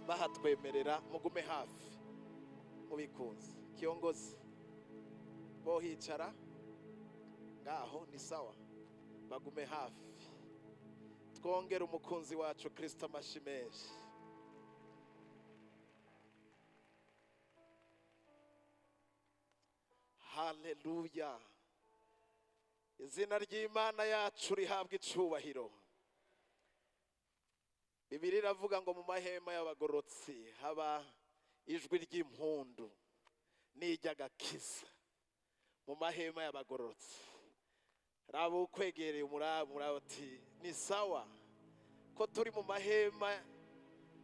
Bahatwemerera, mugume hafi mubikunze. Kiongozi, bohicara ngaho ni sawa, bagume hafi. Twongere umukunzi wacu Kristo amashi menshi. Haleluya! Izina ry'Imana yacu rihabwa icubahiro. Bibiliya iravuga ngo mu mahema y'abagororotsi haba ijwi ry'impundu n'iry'agakiza. Mu mahema y'abagororotsi, raba ukwegereye, umuraba umuraba uti: "Ni sawa ko turi mu mahema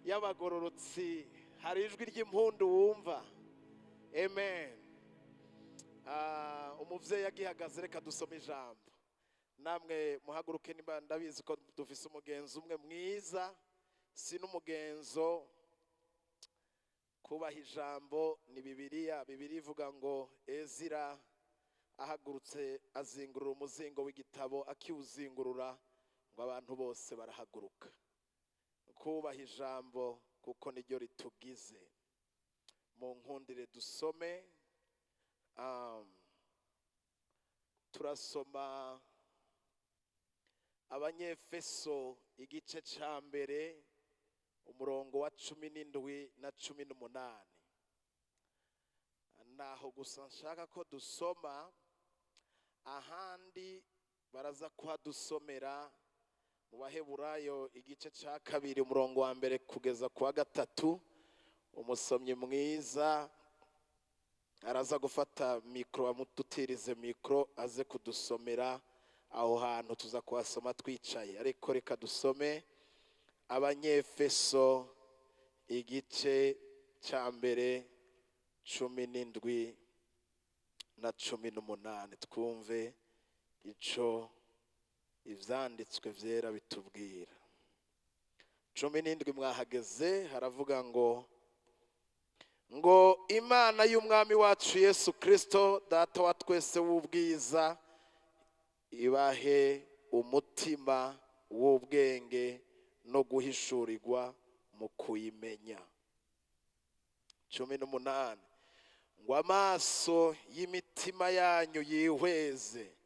y'abagororotsi, hari ijwi ry'impundu wumva?" Amen. Umuvyeyi agihagaze, reka dusome ijambo. Namwe muhaguruke. Niba ndabizi ko dufise umugenzo umwe mwiza, si n'umugenzo, kubaha ijambo ni Bibiliya. Bibiliya ivuga ngo Ezira ahagurutse azingurura umuzingo w'igitabo, akiwuzingurura ngo abantu bose barahaguruka. Kubaha ijambo kuko niryo ritugize. Mu nkundire dusome, turasoma Abanyefeso igice ca mbere, umurongo wa 17 na 18. Naho gusa nshaka ko dusoma, ahandi baraza kuhadusomera mu Baheburayo igice ca kabiri, umurongo wa mbere kugeza ku wa gatatu. Umusomyi mwiza araza gufata mikoro, amudutirize mikoro, aze kudusomera aho hantu, tuza kuhasoma twicaye. Ariko reka dusome Abanyefeso igice cya mbere, 17 na 18, twumve ico ivyanditswe vyera bitubwira. 17, mwahageze? Haravuga ngo Imana y'Umwami wacu Yesu Kristo, Data wa twese w'ubwiza, ibahe umutima w'ubwenge no guhishurirwa mu kuyimenya. 18 ngo amaso y'imitima yanyu yihweze,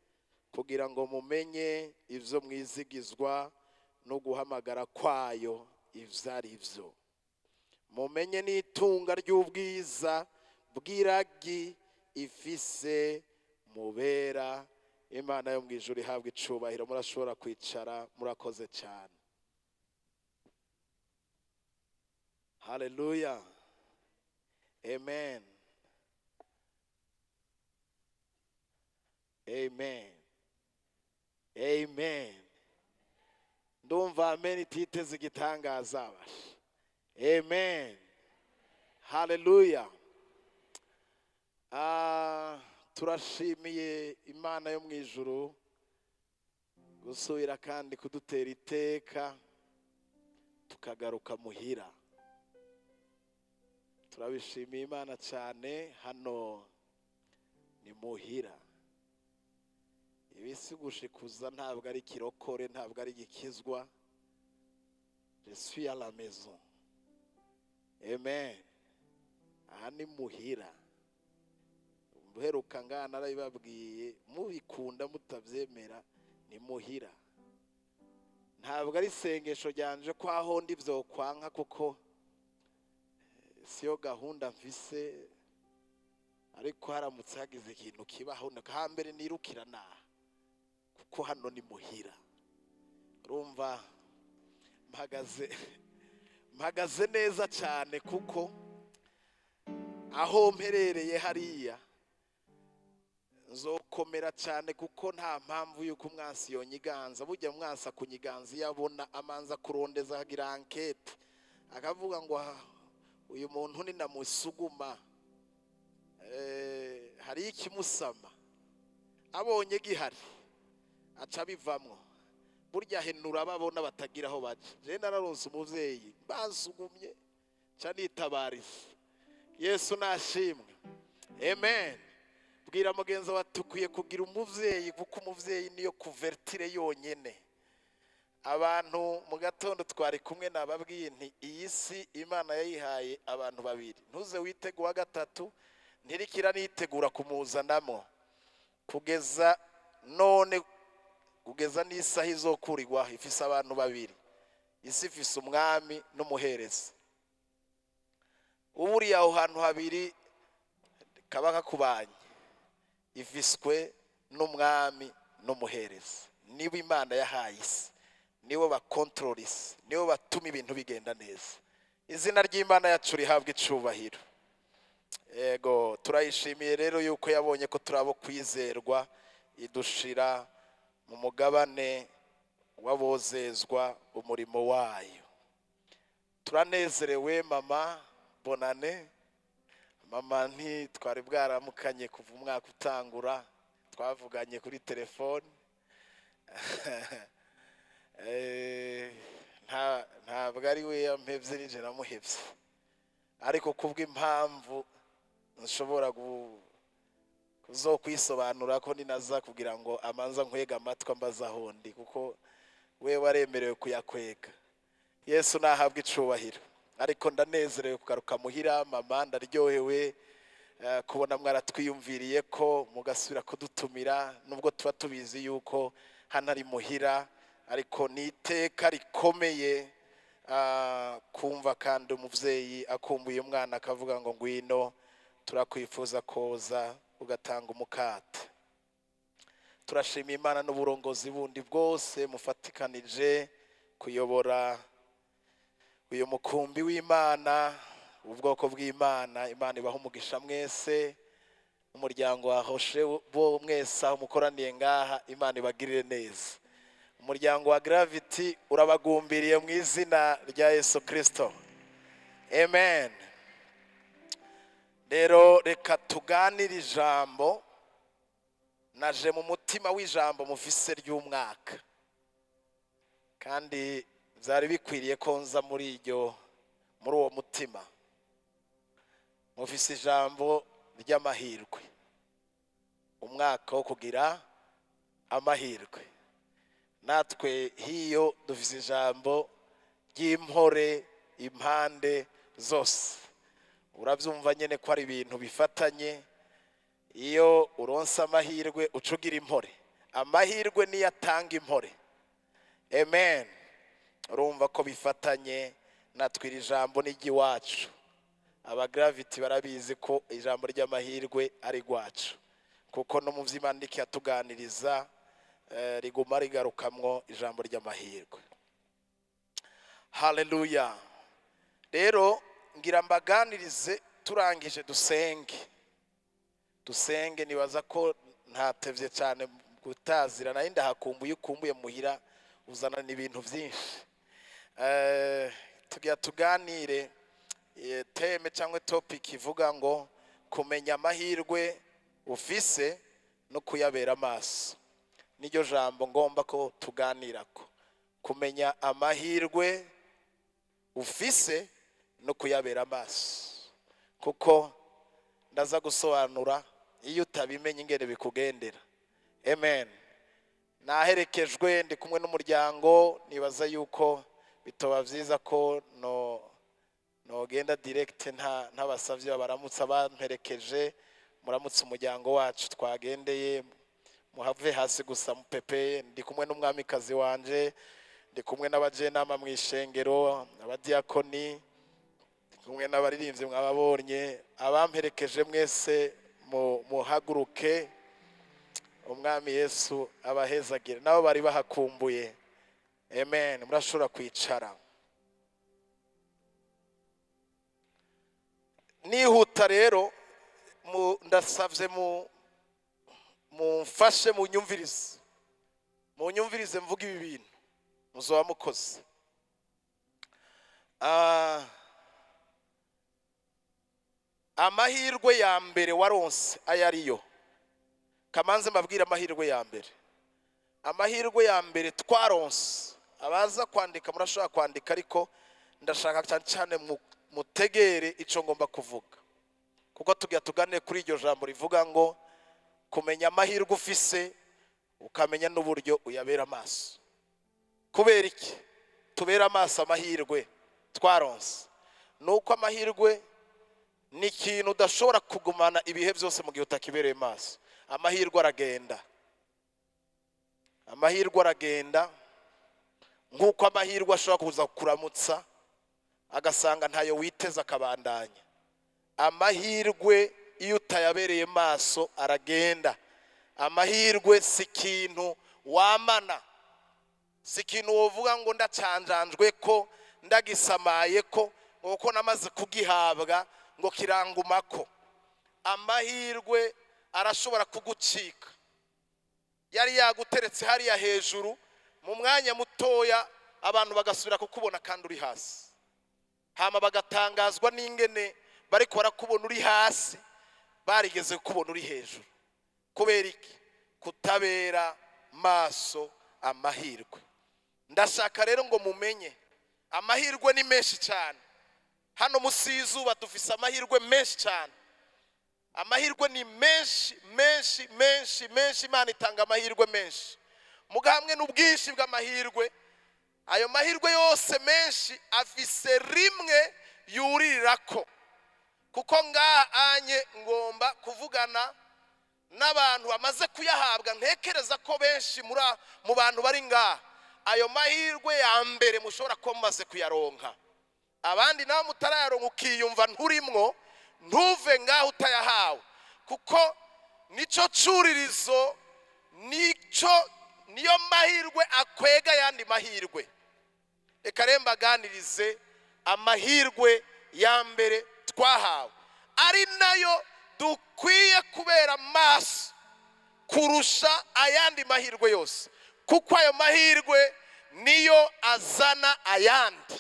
kugira ngo mumenye ibyo mwizigizwa no guhamagara kwayo ibyo ari byo, mumenye n'itunga ry'ubwiza bw'iragi ifise mubera. Imana yo mu ijuru ihabwa icubahiro. Murashobora kwicara, murakoze cyane. Haleluya, amen, amen, amen. Ndumva amen ititeze igitangaza basha. Amen, haleluya. Turashimiye Imana yo mu ijuru gusubira kandi kudutera iteka tukagaruka muhira. Turabishimiye Imana cyane. Hano ni muhira. Ibisi gushikuza ntabwo ari kirokore, ntabwo ari gikizwa. Je suis à la maison, amen. Aha ni muhira. Uheruka ngaha narabibabwiye, mubikunda mutabyemera, ni muhira. Ntabwo ari isengesho ryanje ko aho ndi vyokwanka, kuko siyo gahunda mfise, ariko haramutse hagize ikintu kibaho, hambere nirukira naha, kuko hano ni muhira. Urumva mpagaze neza cyane, kuko aho mperereye hariya nzokomera cyane, kuko nta mpamvu y'uko umwansi yonyiganza. Burya umwansi akunyiganza iyo abona amanza kurondeza, akagira enquête, akavuga ngo: "Ah, uyu muntu ni namusuguma hariyo ikimusama." Abonye gihari aca abivamwo. Burya henura babona batagira aho baja. Je nararonse umuvyeyi, bansugumye ca nitabariza. Yesu nashimwe, amen. Bwira mugenzi wawe, ukwiye kugira umuvyeyi, kuko umuvyeyi niyo couverture yonyene. Abantu mu gatondo twari kumwe, nababwiye nti iyi si Imana yayihaye abantu babiri, ntuze witege uwa gatatu, ntirikira nitegura kumuzanamo kugeza none, kugeza n'isaha izokurirwaho. Ifise abantu babiri isi, ifise umwami n'umuherezi. Uburiye aho hantu habiri kaba kakubanye. Ifiswe n'umwami n'umuherezi, niba Imana yahaye isi, nibo bakontorora isi, nibo batuma ibintu bigenda neza. Izina ry'Imana yacu rihabwa icubahiro. Yego, turayishimiye rero yuko yabonye ko turi abo kwizerwa, idushira mu mugabane w'abozezwa umurimo wayo. Turanezerewe. Mama, bonane. Mama, ntitwari bwaramukanye kuva umwaka utangura, twavuganye kuri telefone. Ntabwo ari we yampevye, nije namuhevye, ariko kubw'impamvu nshobora kuzokwisobanura ko ninaza kugira ngo amanza nkwega amatwi ambaza ahondi, kuko we waremerewe kuyakwega. Yesu nahabwa icubahiro. Ariko ndanezerewe kugaruka muhira. Mama, ndaryohewe kubona mwaratwiyumviriye ko mugasubira kudutumira, nubwo tuba tubizi yuko hano ari muhira, ariko ni iteka rikomeye kumva kandi umuvyeyi akumbuye umwana akavuga ngo ngwino, turakwifuza koza ugatanga umukate. Turashima Imana n'uburongozi bundi bwose mufatikanije kuyobora uyu mukumbi w'Imana, ubwoko bw'Imana. Imana ibaha umugisha mwese, umuryango wa Hoshe bo mwese aho mukoraniye ngaha, Imana ibagirire neza. Umuryango wa Gravity urabagumbiriye mu izina rya Yesu Kristo, amen. Rero reka tuganire ijambo. Naje mu mutima w'ijambo mufise ry'umwaka, kandi byari bikwiriye ko nza muri uwo mutima. Mufise ijambo ry'amahirwe, umwaka wo kugira amahirwe. Natwe hiyo dufise ijambo ry'impore impande zose. Urabyumva nyine ko ari ibintu bifatanye. Iyo uronse amahirwe uca ugira impore. Amahirwe niyo atanga impore, amen. Urumva ko bifatanye. Natwe iri jambo ni iry'iwacu. Abagravity barabizi ko ijambo ry'amahirwe ari rwacu, kuko no mu by'Imana yatuganiriza riguma rigarukamwo ijambo ry'amahirwe. Haleluya! Rero ngira mbaganirize, turangije dusenge. Dusenge. Nibaza ko ntatevye cyane gutazira, nayo ndahakumbuye. Ukumbuye muhira uzana ibintu byinshi. Tugira tuganire thème cyangwa topic ivuga ngo kumenya amahirwe ufise no kuyabera amaso. Niryo jambo ngomba ko tuganirako, kumenya amahirwe ufise no kuyabera amaso, kuko ndaza gusobanura iyo utabimenye ingene bikugendera, amen. Naherekejwe, ndi kumwe n'umuryango. Nibaza yuko bitoba byiza ko no nogenda direct nta ntabasavye baramutse bamperekeje. Muramutse umuryango wacu twagendeye, muhave hasi gusa mupepe. Ndi kumwe n'umwamikazi wanje, ndi kumwe n'abajenama mu ishengero, abadiakoni, ndi kumwe n'abaririmbyi mwababonye. Abamperekeje mwese muhaguruke. Umwami Yesu abahezagire, nabo bari bahakumbuye, amen. Murashobora kwicara. Nihuta rero, ndasavye mumfashe munyumvirize, munyumvirize mvuga ibi bintu, muzoba mukoze. Amahirwe ya mbere waronse ayo ariyo, kamanze mbabwire amahirwe ya mbere. Amahirwe ya mbere twaronse, abaza kwandika murashobora kwandika, ariko ndashaka cyane cyane mutegere ico ngomba kuvuga, kuko tugira tugane kuri iryo jambo rivuga ngo kumenya amahirwe ufise, ukamenya n'uburyo uyabera amaso. Kubera iki tubera amaso amahirwe twaronse? Ni uko amahirwe ni ikintu udashobora kugumana ibihe byose mu gihe utakibereye maso. Amahirwe aragenda, amahirwe aragenda. Nk'uko amahirwe ashobora kuza kuramutsa agasanga ntayo witeze, akabandanya. Amahirwe iyo utayabereye maso aragenda. Amahirwe si ikintu wamana, si ikintu wovuga ngo ndacanjanjwe ko, ndagisamaye ko, ngo kuko namaze kugihabwa ngo kirangumako. Amahirwe arashobora kugucika. Yari yaguteretse hariya hejuru, mu mwanya mutoya abantu bagasubira kukubona kandi uri hasi, hama bagatangazwa n'ingene bariko barakubona uri hasi, barigeze kukubona uri hejuru. Kubera iki? Kutabera maso amahirwe. Ndashaka rero ngo mumenye, amahirwe ni menshi cyane. Hano munsi y'izuba dufise amahirwe menshi cyane. Amahirwe ni menshi, menshi, menshi, menshi. Imana itanga amahirwe menshi. Muga hamwe n'ubwinshi bw'amahirwe, ayo mahirwe yose menshi afise rimwe yurirako. Kuko ngaha anye ngomba kuvugana n'abantu bamaze kuyahabwa. Ntekereza ko benshi mu bantu bari ngaha, ayo mahirwe ya mbere mushobora kuba mumaze kuyaronka. Abandi nawe mutarayaronka, ukiyumva nturimwo, ntuve ngaho utayahawe, kuko nicyo curirizo, nicyo niyo mahirwe akwega ayandi mahirwe. Reka rero mbaganirize amahirwe ya mbere twahawe, ari nayo dukwiye kubera maso kurusha ayandi mahirwe yose, kuko ayo mahirwe niyo azana ayandi.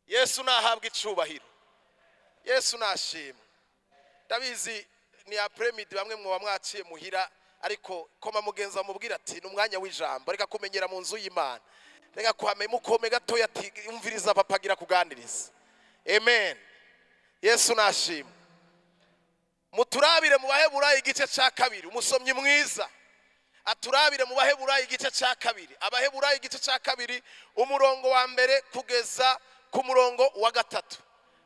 Yesu nahabwa icubahiro, Yesu nashimwe. Ndabizi ni après-midi, bamwe muba mwaciye muhira, ariko koma mugenzi amubwira ati: "Ni umwanya w'ijambo, reka kumenyera mu nzu y'Imana, reka kuhame." Mukome gatoya ati: "Umviriza, papa agira kuganiriza." Amen. Yesu nashimwe. Muturabire mu Baheburayo igice cya 2. Umusomyi mwiza aturabire mu Baheburayo igice cya 2. Abaheburayo igice cya 2, umurongo wa 1 kugeza ku murongo wa 3.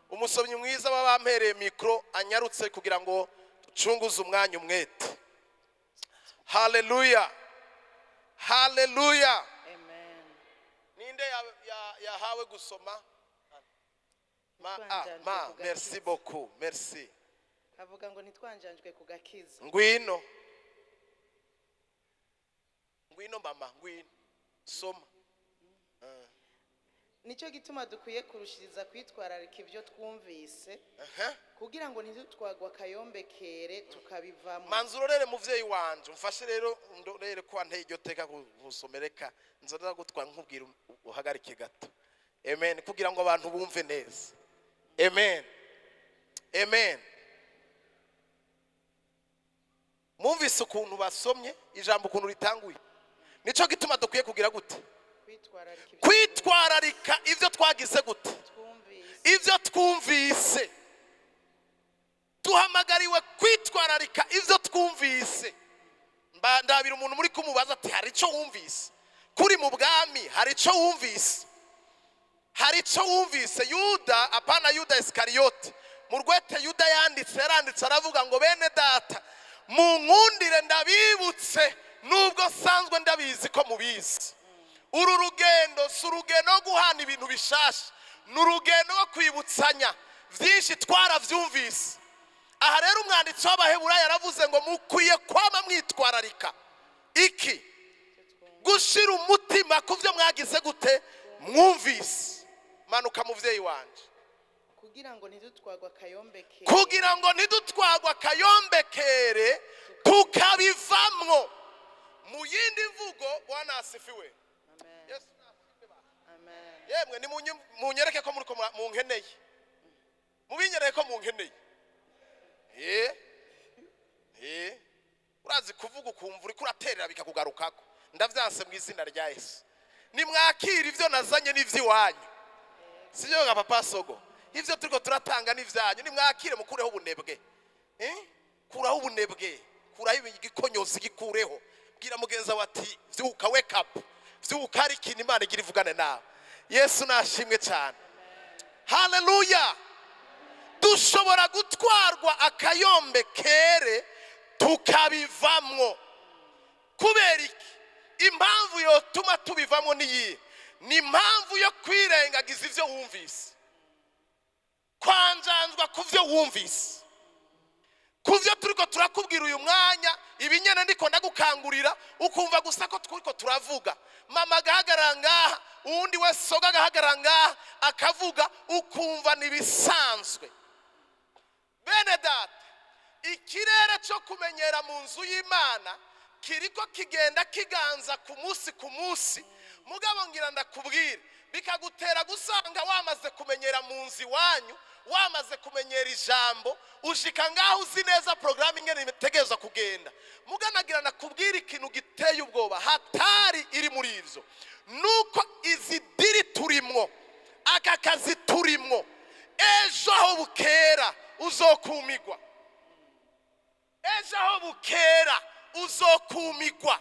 Umusomyi mwiza baba bampereye mikoro anyarutse kugira ngo ducunguze umwanya umwete. Haleluya, haleluya. Amen. Ninde yahawe gusoma? Ma, ah, Ntitwanjanjwe ma ku merci gakiza. beaucoup, merci. Avuga ngo ntitwanjanjwe ku gakiza. Ngwino, ngwino mama, ngwino soma. Nicyo gituma dukwiye kurushiriza kwitwararika ibyo twumvise, kugira ngo ntidutwagwe akayombekere tukabivamo. Manza urorere, muvyeyi wanje, umfashe rero ndorere ko wanteye iryo teka kusomereka. Nzoza gutwara nkubwira uhagarike gato. Amen. Kugira ngo abantu bumve neza. Amen, amen. Mwumvise ukuntu basomye ijambo, ukuntu ritanguye? Nico gituma dukwiye kugira gute? Kwitwararika ibyo Kwitwararika ibyo twagize gute? twumvise. Ibyo twumvise. Duhamagariwe kwitwararika ibyo twumvise. Ndabira umuntu muri kumubaza ati: "Hari icyo wumvise kuri mu bwami? Hari icyo wumvise? Hari icyo wumvise?" Yuda, apana Yuda Isikariyoti, mu rwete Yuda yanditse, yaranditse aravuga ngo: "Bene data, munkundire ndabibutse, nubwo nsanzwe ndabizi ko mubizi." Uru rugendo si urugendo rwo guhana ibintu bishasha, ni urugendo rwo kwibutsanya byinshi twarabyumvise. Aha rero umwanditsi w'Abaheburayo yaravuze ngo mukwiye kwama mwitwararika iki? Gushira umutima ku byo mwagize gute? Mwumvise. Manuka, muvyeyi wanje. Kugira ngo ntidutwagwe akayombekere Kugira ngo ntidutwagwe akayombekere tukabivamwo. Mu yindi mvugo, Bwana asifiwe. Amen. Yesu nasifiwe ba. Amen. Yemwe, munyereke ko muriko munkeneye, mubinyereke ko munkeneye. Urazi kuvuga ukumva uriko uraterera bikakugarukako. Ndavyanse mu izina rya Yesu. Nimwakira ivyo nazanye n'ivy'iwanyu, sivyo nka papa sogo? Ivyo turiko turatanga n'ivyanyu. Nimwakire, mukureho ubunebwe. Kuraho ubunebwe, kuraho igikonyozi, gikureho. Bwira mugenzi wawe ati: "Vyuka, wake up." Vyuka, hari ikintu Imana igira ivugane nawe. Yesu nashimwe cyane. Haleluya. Dushobora gutwarwa akayombe kere tukabivamwo. Kubera iki? Impamvu yotuma tubivamo niyihe? Ni impamvu yo kwirengagiza ibyo wumvise, kwanjanzwa ku byo wumvise, ku byo turiko turakubwira uyu mwanya. Ibinyene ndiko ndagukangurira, ukumva gusa ko turiko turavuga, mama agahagarara ngaha, uwundi wese soga agahagarara ngaha akavuga, ukumva ntibisanzwe. Bene data, ikirere cyo kumenyera mu nzu y'Imana kiriko kigenda kiganza ku munsi ku munsi. Mugabo ngira ndakubwira, bikagutera gusanga wamaze kumenyera mu nzu iwanyu, wamaze kumenyera ijambo, ushika ngaho uzi neza porogaramu ingene itegerezwa kugenda. Muganagira nakubwira ikintu giteye ubwoba hatari iri muri ivyo, nuko izi diri turimwo, aka kazi turimwo, ejo aho bukera uzokumigwa, ejo aho bukera uzokumigwa,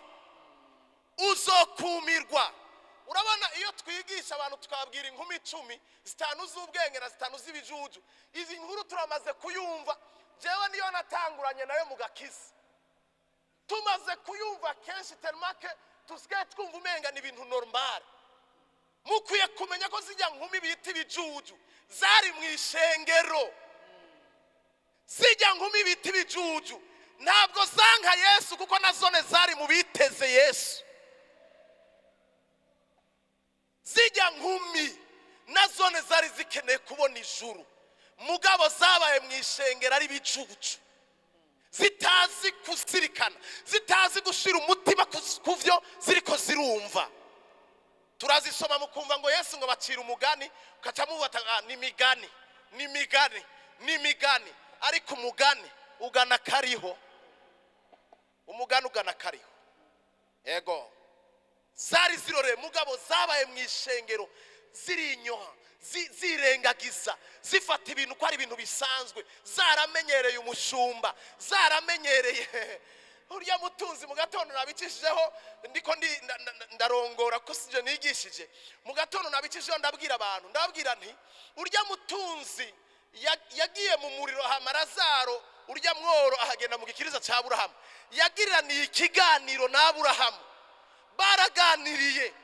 uzokumirwa. Urabona iyo twigisha abantu tukababwira inkumi 10, 5 z'ubwenge na 5 z'ibijuju, izi nkuru turamaze kuyumva. Jewe niyo natanguranye nayo mu gakiza, tumaze kuyumva kenshi tellement que tusigaye twumva umenga ni ibintu normal. Mukwiye kumenya ko zijya nkumi bita ibijuju zari mu ishengero. Zijya nkumi bita ibijuju ntabwo zanka Yesu, kuko na zone zari mu biteze Yesu. Zijya nkumi na zone zari zikeneye kubona ijuru, mugabo zabaye mu ishengero ari ibicucu, zitazi kuzirikana, zitazi gushira umutima ku byo ziriko zirumva. Turazisoma mukumva ngo Yesu ngo bacira umugani, ukaca mubata: "Ah, ni imigani, ni imigani, ni imigani." Ariko umugani ugana kariho, umugani ugana kariho. Yego, zari ziroreye, mugabo zabaye mu ishengero zirinyoha, zirengagiza, zifata ibintu ko ari ibintu bisanzwe, zaramenyereye umushumba, zaramenyereye urya mutunzi. Mu gatondo nabicishijeho, ndiko ndarongora ko sije nigishije. Mu gatondo nabicishijeho, ndabwira abantu, ndababwira nti: urya mutunzi yagiye mu muriro, hama Lazaro urya mworo ahagenda mu gikiriza cya Aburahamu, yagiriraniye ikiganiro na Aburahamu, baraganiriye.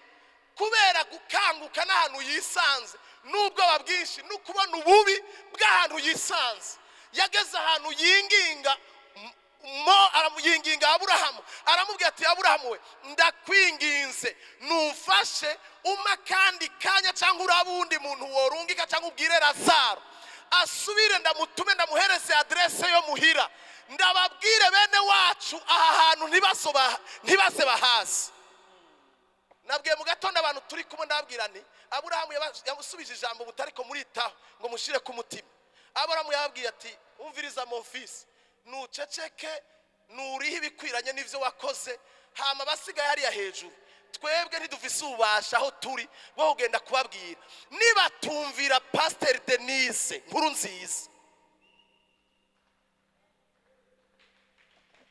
Kubera gukanguka n'ahantu yisanze n'ubwoba bwinshi no kubona ububi bw'ahantu yisanze, yageze ahantu yinginga mo yinginga Aburahamu, aramubwira ati: "Aburahamu we, ndakwinginze numfashe, umpa kandi kanya, cyangwa uraba uwundi muntu worungika, cyangwa ubwire Lazaro asubire, ndamutume, ndamuhereze aderese yo muhira, ndababwire bene wacu aha hantu ntibaze bahazi." Nabwiye mu gatondo abantu turi kumwe, ndababwira nti: Aburahamu yamusubije ijambo mutariko muritaho ngo mushire ku mutima. Aburahamu yababwiye ati: "Umviriza mon fils, nuceceke, nurihe ibikwiranye n'ivyo wakoze, hama abasigaye hariya hejuru, twebwe ntidufise ububasha aho turi bwo kugenda kubabwira. Nibatumvira Pasiteri Denise Nkuru nziza."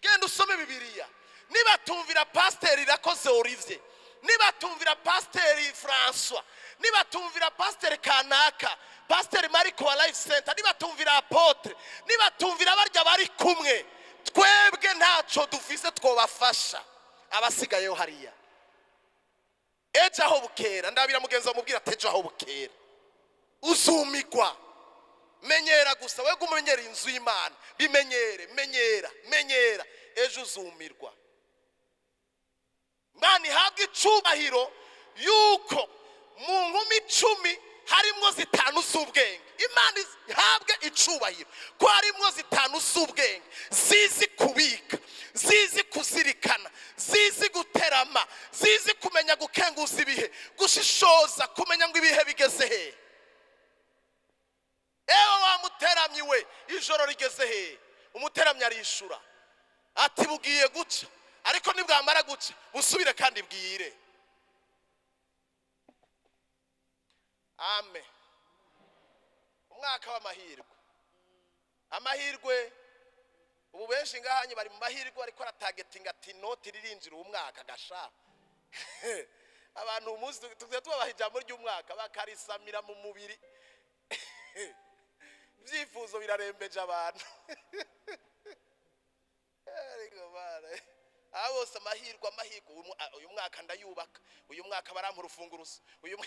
Genda usome Bibiliya. Nibatumvira Pasiteri Irakoze Olivier, nibatumvira Pasiteri Francois, nibatumvira Pasiteri kanaka, Pasiteri Mariko wa Life Center, nibatumvira apôtre, nibatumvira barya bari kumwe, twebwe ntacyo dufise twobafasha abasigayeho hariya. Ejo aho bukera, ndabira mugenzi wamubwira ati: "Ejo aho bukera uzumigwa." Menyera gusa, we umenyera inzu y'Imana, bimenyere, menyera, menyera, ejo uzumirwa. Imana ihabwa icubahiro yuko mu nkumi 10 harimwo 5 z'ubwenge. Imana ihabwe icubahiro ko harimwo 5 z'ubwenge, zizi kubika, zizi kuzirikana, zizi guterama, zizi kumenya gukenguza ibihe, gushishoza, kumenya ngo ibihe bigeze hehe. Ewe wa muteramyi we, ijoro rigeze hehe? Umuteramyi arishura ati: "Bugiye guca, ariko nibwamara guca busubire kandi bwire." Amen. Umwaka w'amahirwe, amahirwe. Ubu benshi ngahanye bari mu mahirwe, ariko aratagetinga ati: "Inoti ririnjira uwo mwaka gasha." Abantu umunsi tuza tubabaha ijambo ry'umwaka bakarisamira mu mubiri. Ibyifuzo birarembeje abantu. Ariko bana, aba bose amahirwe, amahirwe, uyu mwaka ndayubaka, uyu mwaka barampa urufunguruzo, uyu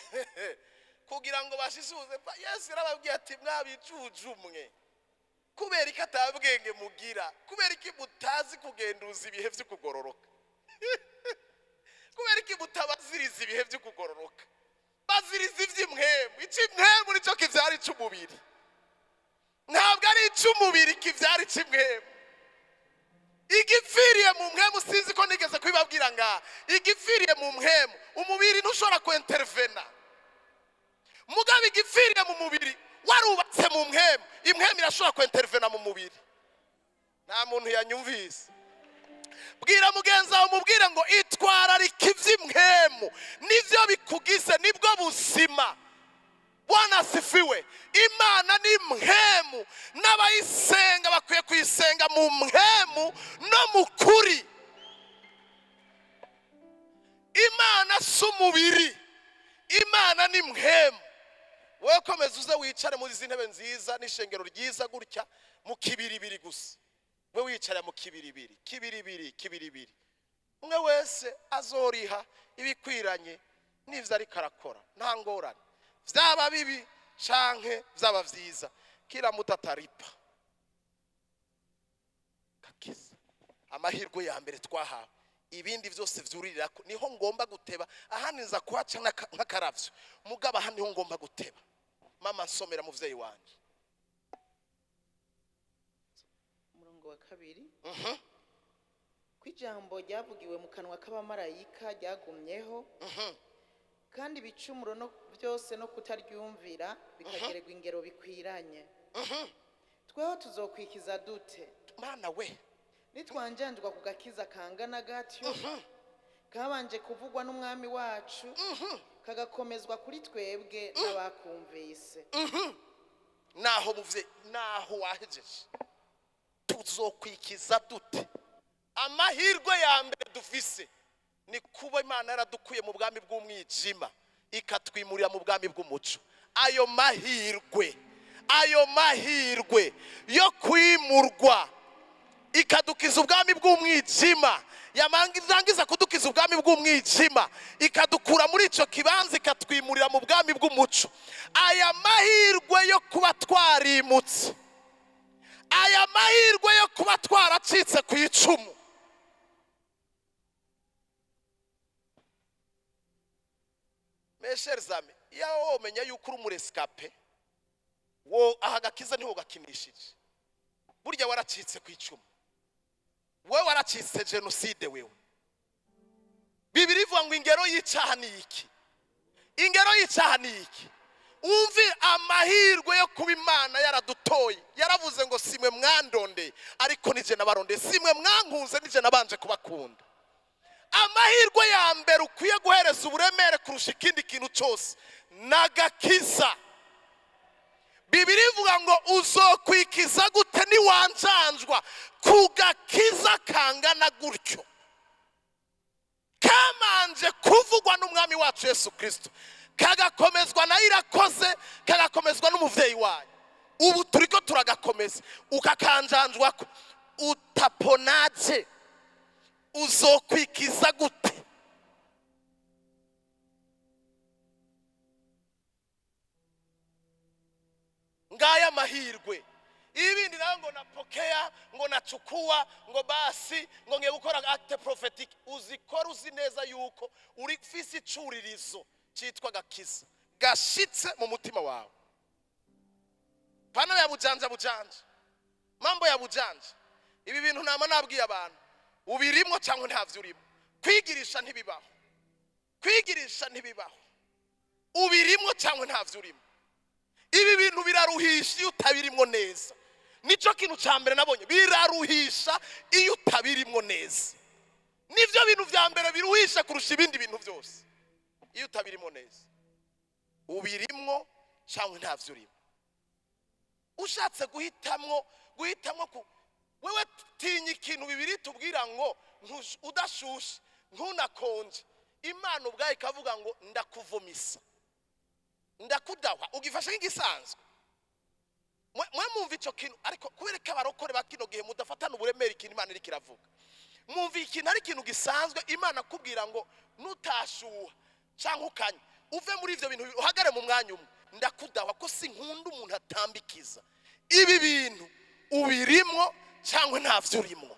kugira ngo bashishuze. Yesu yarababwiye ati mwabijuju mwe, kubera iki atabwenge mugira? Kubera iki mutazi kugenduza ibihe byo kugororoka? Kubera iki mutabaziriza ibihe byo kugororoka? Baziriza iby'imwemu. Icy'imwemu nicyo kibyara icy'umubiri, ntabwo ari icy'umubiri kibyara icy'imwemu. Igipfiriye mu mwemu, sinzi ko nigeze kubibabwira ngaha, igipfiriye mu mwemu umubiri ntushobora kwentervena. Mugabo igipfiriye mu mubiri warubatse mu mwemu, imwemu irashobora kwentervena mu mubiri. Nta muntu yanyumvise. Bwira mugenzi wawe, umubwire ngo itwararika iby'imwemu, nibyo bikugize, nibwo buzima. Bwana asifiwe. Imana ni mwemu, n'abayisenga bakwiye kuyisenga mu mwemu no mu kuri. Imana si umubiri, Imana ni mwemu. Wowe komeza uze wicare muri izi ntebe nziza n'ishengero ryiza gutya mu kibiribiri gusa. We wicara mu kibiribiri, kibiribiri, kibiribiri. Umwe wese azoriha ibikwiranye n'ivyo ariko arakora, nta ngorane. Vyaba bibi canke vyaba vyiza, kila mtu ataripa. Kakiza amahirwe ya mbere twahawe, ibindi vyose vyurirako. Niho ngomba guteba, ahandi nza kuhaca nk'akaravyo, mugabo aha niho ngomba guteba. Mama nsomera muvyeyi wanje. Umurongo wa 2. Ko ijambo ryavugiwe mu kanwa k'abamarayika ryagumyeho, kandi ibicumuro no byose no kutaryumvira bikagererwa ingero bikwiranye. Tweho tuzokwikiza dute? Mana we! Nitwanjanjwa ku gakiza kangana gatyo, kabanje kuvugwa n'umwami wacu, kagakomezwa kuri twebwe n'abakumvise. Naho muvye, naho wahejeje, tuzokwikiza dute? Amahirwe ya mbere dufise ni kuba Imana yaradukuye mu bwami bw'umwijima ikatwimurira mu bwami bw'umuco. Ayo mahirwe, ayo mahirwe yo kwimurwa ikadukiza ubwami bw'umwijima, yarangiza kudukiza ubwami bw'umwijima ikadukura muri icyo kibanza ikatwimurira mu bwami bw'umuco. Aya mahirwe yo kuba twarimutse, aya mahirwe yo kuba twaracitse ku icumu, mes chers amis, iyo womenya yuko uri umu rescapé, wo aha gakiza ntiwo gakinishije. Burya waracitse ku icumu, wewe waracitse jenoside. Wewe Bibiri ivuga ngo ingero y'icyaha ni iki? Ingero y'icyaha ni iki? Wumve amahirwe yo kuba Imana yaradutoye, yaravuze ngo simwe mwandondeye ariko nije nabarondeye, simwe mwankunze nije nabanje kubakunda. Amahirwe ya mbere ukwiye guhereza uburemere kurusha ikindi kintu cyose n'agakiza. Bibiri ivuga ngo uzokwikiza gute niwanjanjwa ku gakiza kangana gutyo, kamanje kuvugwa n'umwami wacu Yesu Kirisito, kagakomezwa na Irakoze, kagakomezwa n'umuvyeyi wayo, ubu turiko turagakomeza, ukakanjanjwako utaponaje? Uzokwikiza gute? Ngaya amahirwe. Ibindi nawe ngo napokea, ngo nachukua, ngo basi ngo ngiye gukora acte prophétique, uzikora uzi neza yuko uri fisi icuririzo cyitwa gakiza gashitse mu mutima wawe. Pana ya bujanja bujanja, mambo ya bujanja. Ibi bintu nama nabwiye abantu, ubirimo cyangwa ntavyo urimo. Kwigirisha ntibibaho, kwigirisha ntibibaho. Ubirimo cyangwa ntavyo urimo. Ibi bintu biraruhisha iyo utabirimo neza. Nicyo kintu cya mbere nabonye, biraruhisha iyo utabirimo neza. Nibyo bintu bya mbere biruhisha kurusha ibindi bintu byose, iyo utabirimo neza. Ubirimwo cyangwa ntavyo urimo. Ushatse guhitamwo, guhitamwo ku wewe, tinya ikintu bibiri tubwira ngo udashushe ntunakonje. Imana ubwayo ikavuga ngo ndakuvomisa, ndakudahwa, ugifashe nk'igisanzwe. Mwe mwumva ico kintu, ariko kubereka abarokore ba kino gihe mudafatana uburemere ikintu Imana iriko iravuga. Mwumva ikintu ari ikintu gisanzwe, Imana akubwira ngo nutashuha canke ukanye uve muri ivyo bintu uhagare mu mwanya umwe, ndakudahwa ko sinkunda umuntu atambikiza. Ibi bintu ubirimwo cyangwa ntavyo urimwo.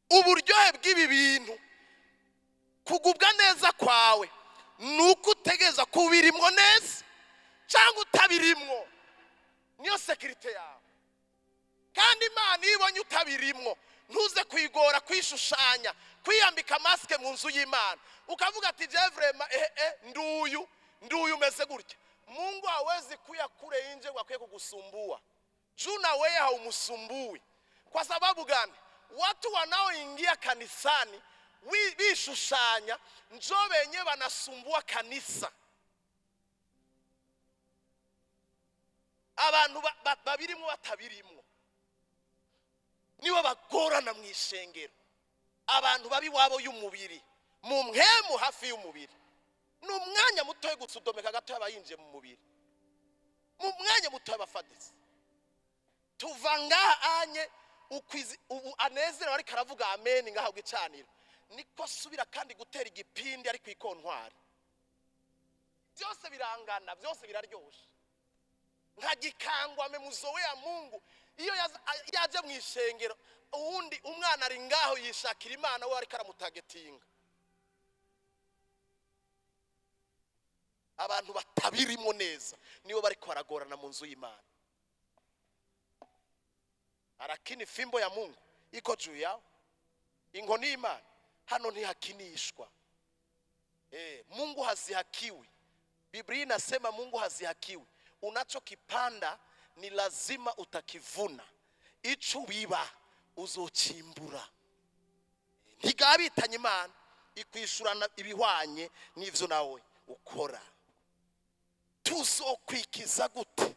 Uburyohe bw'ibi bintu, kugubwa neza kwawe, nuko utegereza kubirimwo neza cyangwa utabirimwo, niyo sécurité yawe. Kandi Imana iyo ibonye utabirimwo, ntuze kwigora kwishushanya, kwiyambika masque mu nzu y'Imana, ukavuga ati je vraiment nduyu nduyu umeze gutya. Mungu hawezi kuya kule nje ngo akwiye kugusumbua juu na wewe haumusumbui. Kwa sababu gani? Watu wanaoingia kanisani bishushanya njo benye banasumbua kanisa. Abantu babirimwo batabirimwo nibo bagorana mu ishengero. Abantu babi wabo y'umubiri mu mpemu hafi y'umubiri, ni umwanya muto wo gusudomeka gato abayinjiye mu mubiri, mu mwanya muto y'abafadisi. Tuva ngaha anye ukwizi ubu anezerewe ariko aravuga amen ngaha gicaniro, niko asubira kandi gutera igipindi ari kwikontwari. Byose birangana, byose biraryoshe. Nka gikangwa memuzoea Mungu iyo yaje mu ishengero, uwundi umwana ari ngaho yishakira Imana, we ariko aramutagetinga. Abantu batabirimo neza nibo bariko baragorana mu nzu y'Imana. Arakini fimbo ya Mungu iko juu yao, inkoni y'Imana hano ntihakinishwa. Mungu hazihakiwi. Biblia inasema Mungu hazihakiwi. Unachokipanda ni lazima utakivuna, ico wiba uzochimbura. Ntigabitanye Imana ikwishurana ibihwanye n'ivyo nawe ukora. Tuzokwikiza gute?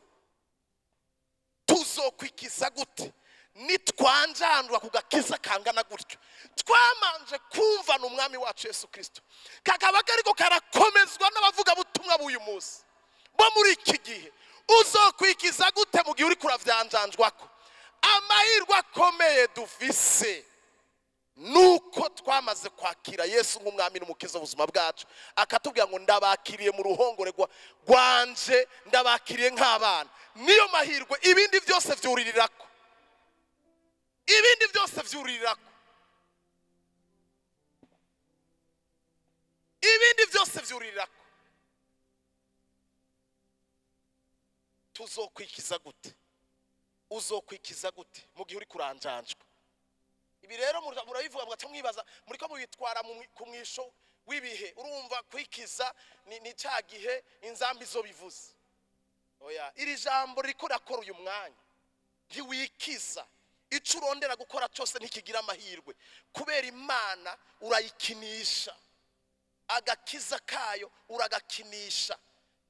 Tuzokwikiza gute nitwanjandwa kugakiza kangana gutyo? Twamanje kumva n'umwami wacu Yesu Kristo, kakaba kariko karakomezwa n'abavuga butumwa b'uyu munsi bo muri iki gihe. Uzokwikiza gute mu gihe uri kuravyanjanjwako? Amahirwe akomeye dufise nuko twamaze kwakira Yesu nk'umwami n'umukiza w'ubuzima bwacu, akatubwira ngo ndabakiriye mu ruhongore rwanje, ndabakiriye nk'abana. Niyo mahirwe, ibindi byose vyuririrako, ibindi byose vyuririrako, ibindi byose vyuririrako. Tuzokwikiza gute? Uzokwikiza gute mu gihe uri kuranjanjwa? Ibi rero murabivuga mugaca mwibaza muriko mubitwara ku mwisho w'ibihe. Urumva kwikiza ni ca gihe inzambi zo bivuze. Oya, iri jambo ririko rirakora uyu mwanya. Ntiwikiza, ico urondera gukora cyose ntikigira amahirwe, kubera Imana urayikinisha, agakiza kayo uragakinisha.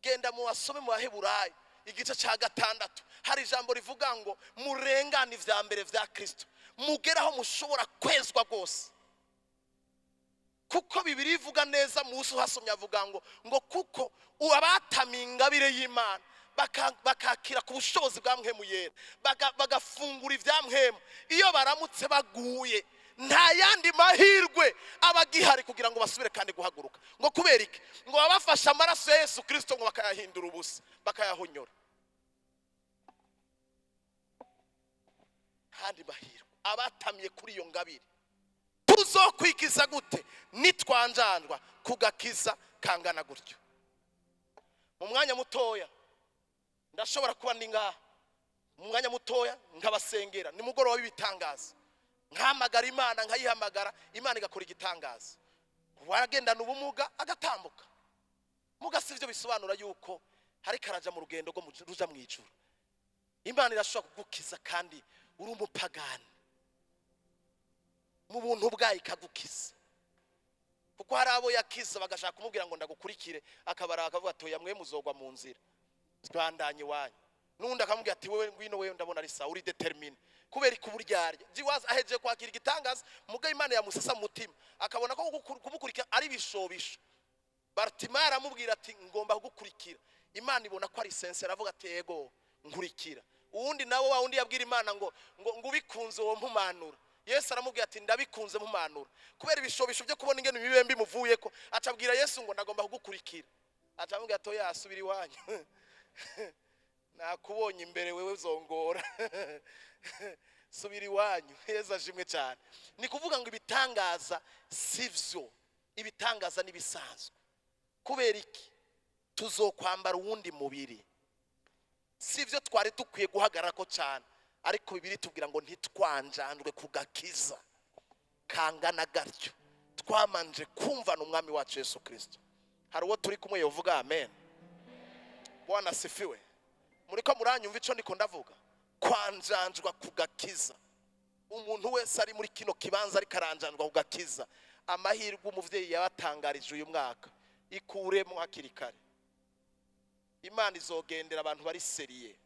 Genda mu basome mu Baheburayo igice ca 6, hari ijambo rivuga ngo murengane ivya mbere vya Kristo, mugeraho mushobora kwezwa rwose. Kuko Bibiliya ivuga neza, Musa uhasomye avuga ngo kuko abatamiye ingabire y'Imana bakakira ku bushobozi bwa mpwemu yera, bagafungura ibya mpwemu, iyo baramutse baguye nta yandi mahirwe abagihari kugira ngo basubire kandi guhaguruka. Ngo kubera iki? Ngo babafashe amaraso ya Yesu Kristo ngo bakayahindura ubusa, bakayahonyora. Handi mahirwe abatamiye kuri iyo ngabire. Tuzokwikiza gute nitwanjanjwa kugakiza kangana gutyo? Mu mwanya mutoya ndashobora kuba ndi ngaha, mu mwanya mutoya nkabasengera, ni mugoroba w'ibitangaza, nkahamagara Imana, nkayihamagara, Imana igakora igitangaza. Waragendana ubumuga agatambuka. Muga si byo bisobanura yuko hari karaja mu rugendo rwo ruja mu ijuru. Imana irashobora kugukiza kandi uri umupagani, mu buntu bwayo ikagukiza. Kuko hari abo yakiza bagashaka kumubwira ngo ndagukurikire, akabara akavuga ati oya mwe muzogwa mu nzira, twandanye wanyu. N'undi akamubwira ati: "Wewe ngwino, wewe ndabona ari sawa, uri déterminé." Kubera ikuburyarya jiwaza ahejeje kwakira igitangaza, muga Imana yamusesa mu mutima, akabona ko kumukurikira ari ibishobisho. Bartimayo aramubwira ati: "Ngomba kugukurikira." Imana ibona ko ari sincère, aravuga ati: "Ego, nkurikira." Uwundi nawe, wa wundi yabwira Imana ngo "Ubikunze uwo mpumanura." Yesu aramubwira ati: "Ndabikunze, mpumanura." Kubera ibishobisho byo kubona ingene imibembe imuvuye ko, acabwira Yesu ngo: "Ndagomba kugukurikira." Acamubwira ati: "Oya, asubira iwanyu, nakubonye imbere, wewe zongora, subira iwanyu." Yesu ashimwe cyane. Ni kuvuga ngo ibitangaza si byo, ibitangaza n'ibisanzwe. Kubera iki? Tuzokwambara uwundi mubiri. Si byo twari dukwiye guhagarara ko cyane, ariko Bibiri tubwira ngo ntitwanjanjwe ku gakiza kangana gatyo, twamanje kumvana Umwami wacu Yesu Kirisito. Hari uwo turi kumwe yovuga amen? Bwana asifiwe. Muriko muranyumva ico ndiko ndavuga? Kwanjanjwa ku gakiza. Umuntu wese ari muri kino kibanza ariko aranjanjwa ku gakiza, amahirwe umuvyeyi yabatangarije uyu mwaka, ikuremo hakiri kare. Imana izogendera abantu bari sérieux.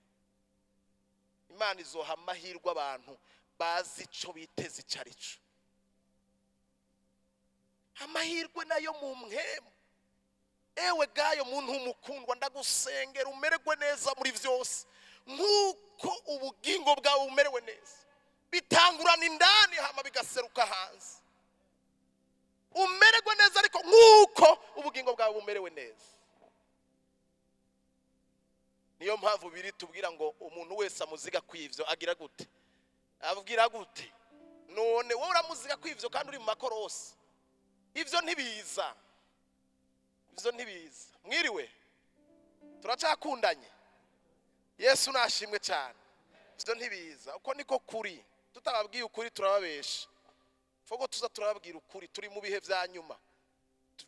Imana izoha amahirwe abantu bazi ico biteze ico ari cyo. Amahirwe nayo mu mpwemu. Ewe Gayo, muntu w'umukundwa, ndagusengera umererwe neza muri byose nk'uko ubugingo bwawe bumerewe neza. Bitangurana indani, hama bigaseruka hanze. Umererwe neza ariko nk'uko ubugingo bwawe bumerewe neza. Niyo mpamvu biri tubwira ngo umuntu wese amuziga kw'ivyo agira gute? Abwira gute? None wowe uramuziga kw'ivyo kandi uri mu makorosi? Ivyo ntibiza, ivyo ntibiza. Mwiriwe, turacakundanye. Yesu nashimwe cyane. Ivyo ntibiza, uko niko kuri. Tutababwiye ukuri turababesha. Foko tuza turababwira ukuri. Turi mu bihe vya nyuma,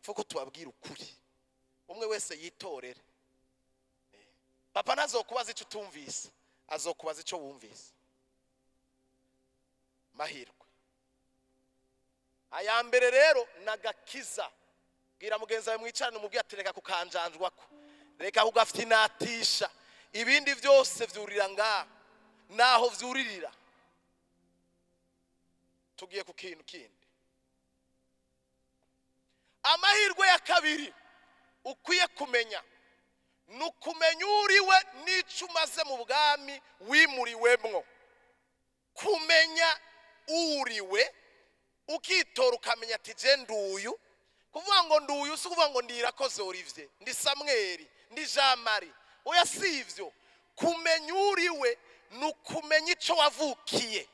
foko tubabwira ukuri, umwe wese yitorere. Papa ntazokubaza icyo utumvise, azokubaza icyo wumvise. Mahirwe aya mbere rero nagakiza. Bwira mugenzi wawe mwicarane, umubwire ati: "Reka kukanjanjwako, reka kugafyinatisha." Ibindi byose vyurira ngaha, naho vyuririra. Tugiye ku kintu kindi. Amahirwe ya kabiri ukwiye kumenya ni ukumenya uriwe n'icyo umaze mu bwami wimuriwemwo. Kumenya uriwe, ukitora, ukamenya ati: "Je nduyu." Kuvuga ngo nduyu si ukuvuga ngo ndi Irakoze Olivier, ndi Samweli, ndi Jean Marie. Oya, si ivyo. Kumenya uriwe ni ukumenya icyo wavukiye.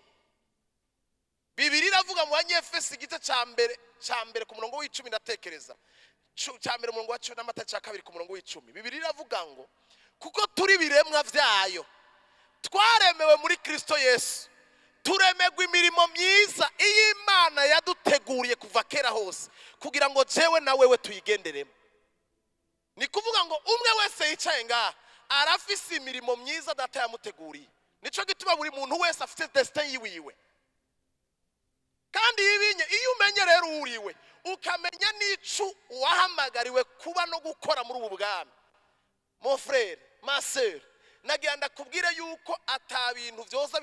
Bibiri iravuga mu Banyefesi, igice cya mbere ku murongo w'10, ndatekereza cya mbere umurongo wa 10 n'amata cya kabiri ku murongo w'10. Bibiri iravuga ngo kuko turi biremwa byayo, twaremewe muri Kristo Yesu, turemegwa imirimo myiza iyo Imana yaduteguriye kuva kera hose kugira ngo jewe na wewe tuyigenderemo. Ni kuvuga ngo umwe wese yicaye ngaha arafise imirimo myiza Data yamuteguriye. Nico gituma buri muntu wese afite destin yiwiwe. Kandi ibinye iyo umenye rero uriwe, ukamenya n'ico wahamagariwe kuba no gukora muri ubu bwami, mon frère, ma sœur, nagira ndakubwire yuko ata bintu byoza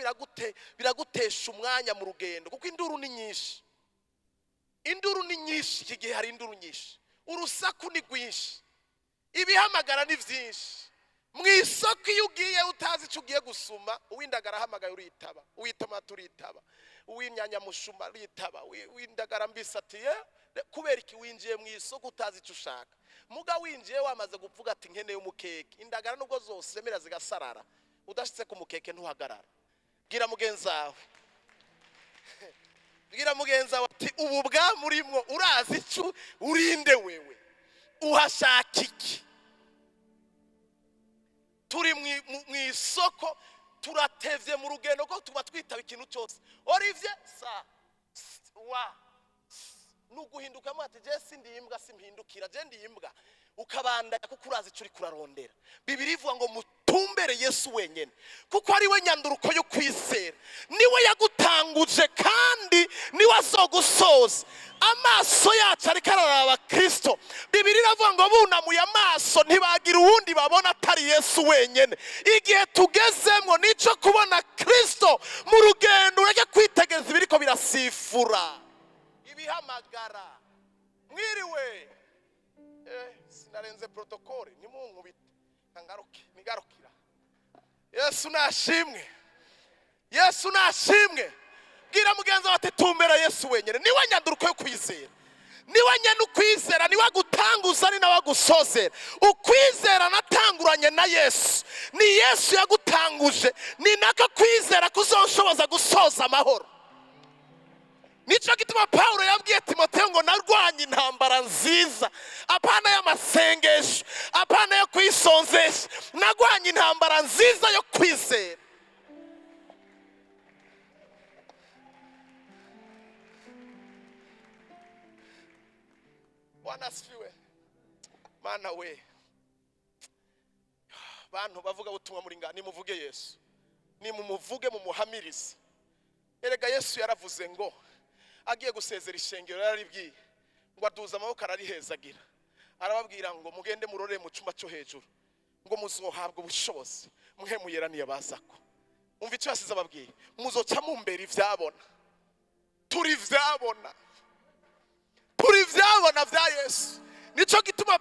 biragutesha umwanya mu rugendo, kuko induru ni nyinshi. Induru ni nyinshi iki gihe, hari induru nyinshi, urusaku ni rwinshi, ibihamagara ni byinshi. Mu isoko iyo ugiye utazi icyo ugiye gusuma, uw'indagara ahamagaye uritaba, uw'itomati uritaba, uw'inyanyamushuma uritaba, uw'indagara mbisi ati ye. Kubera iki? Winjiye mu isoko utazi icyo ushaka. Muga winjiye wamaze kuvuga ati: "Nkeneye umukeke," indagara nubwo zosemera zigasarara, udashitse ku mukeke ntuhagarara. Bwira mugenzi wawe, bwira mugenzi wawe ati: "Ubu bwamurimwo, urazi icyo urinde? Wewe uhashaka iki?" Turi mu isoko, turatevye mu rugendo ko tuba twitaba ikintu cyose. Olivier sa wa ni uguhindukamo ati: "Je sindi imbwa, simpindukira, je ndi imbwa." Ukabandanya kuko urazi icyo uri kurarondera. Bibiri ivuga ngo Dutumbere Yesu wenyine, kuko ari we nyanduruko yo kwizera. Niwe yagutanguje kandi niwe azogusoza. Amaso yacu ariko araraba Kirisito. Bibiri iravuga ngo bunamuye amaso, ntibagira uwundi babona atari Yesu wenyine. Igihe tugezemo nicyo kubona Kirisito mu rugendo. Ureke kwitegereza ibiriko birasifura, ibihamagara. Mwiriwe. Sinarenze protocole, nimunkubite ngaruke nigarukira. Yesu nashimwe, Yesu nashimwe. Bwira mugenzi wawe ati: "Tumbera Yesu wenyine, niwe nyanduruko yo kwizera, niwe nyene ukwizera, niwe agutanguza, ni nawe agusozera." Ukwizera natanguranye na Yesu, ni Yesu yagutanguje, ni nako kwizera kuzoshoboza gusoza amahoro. Nicyo gituma Pawulo yabwiye Timoteyo ngo: "Narwanye intambara nziza." Apana y'amasengesho, apana yo kwisonzesha. Narwanye intambara nziza yo kwizera. Bwana asifiwe. Mana we, bantu bavuga butumwa muri nga, nimuvuge Yesu, nimumuvuge, mumuhamirize. Erega Yesu yaravuze ngo agiye gusezera ishengero, yararibwiye ngo aduza amaboko, ararihezagira, arababwira ngo: "Mugende murore mu cyumba cyo hejuru, ngo muzohabwa ubushobozi mwe muyeraniye bazako." Umva icyo yasize ababwiye: "Muzoca mumbera ivyabona." Turi ivyabona, turi ivyabona vya Yesu. Nicyo gituma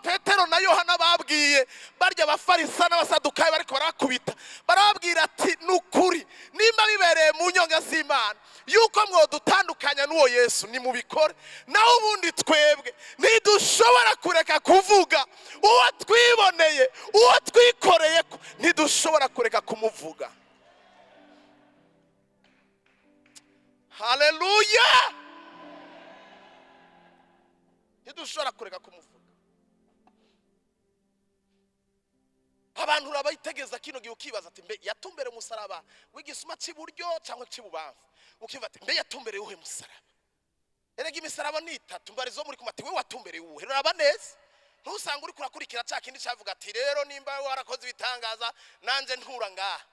Petero na Yohana babwiye barya abafarisa n'abasadukayo bariko barakubita, barababwira ati: "Ni ukuri, nimba bibereye mu nyonga z'Imana yuko mwodutandukanya n'uwo Yesu, nimubikore. Naho ubundi twebwe ntidushobora kureka kuvuga uwo twiboneye, uwo twikoreye ko ntidushobora kureka kumuvuga." Haleluya! Ntidushobora kureka kumuvuga. Abantu urabayitegeza kino gihe, ukibaza ati: "Mbe yatumbere umusaraba w'igisuma cy'iburyo cyangwa cy'ibubamfu?" Ukibaza ati: "Mbe yatumbereye uwuhe musaraba?" Erega imisaraba ni itatu. Mbarizo muri kumati we, watumbereye uwuhe? Ruraba neza, ntusanga uri kurakurikira cya kindi cyavuga ati: "Rero nimba warakoze ibitangaza, nanjye ntura ngaha."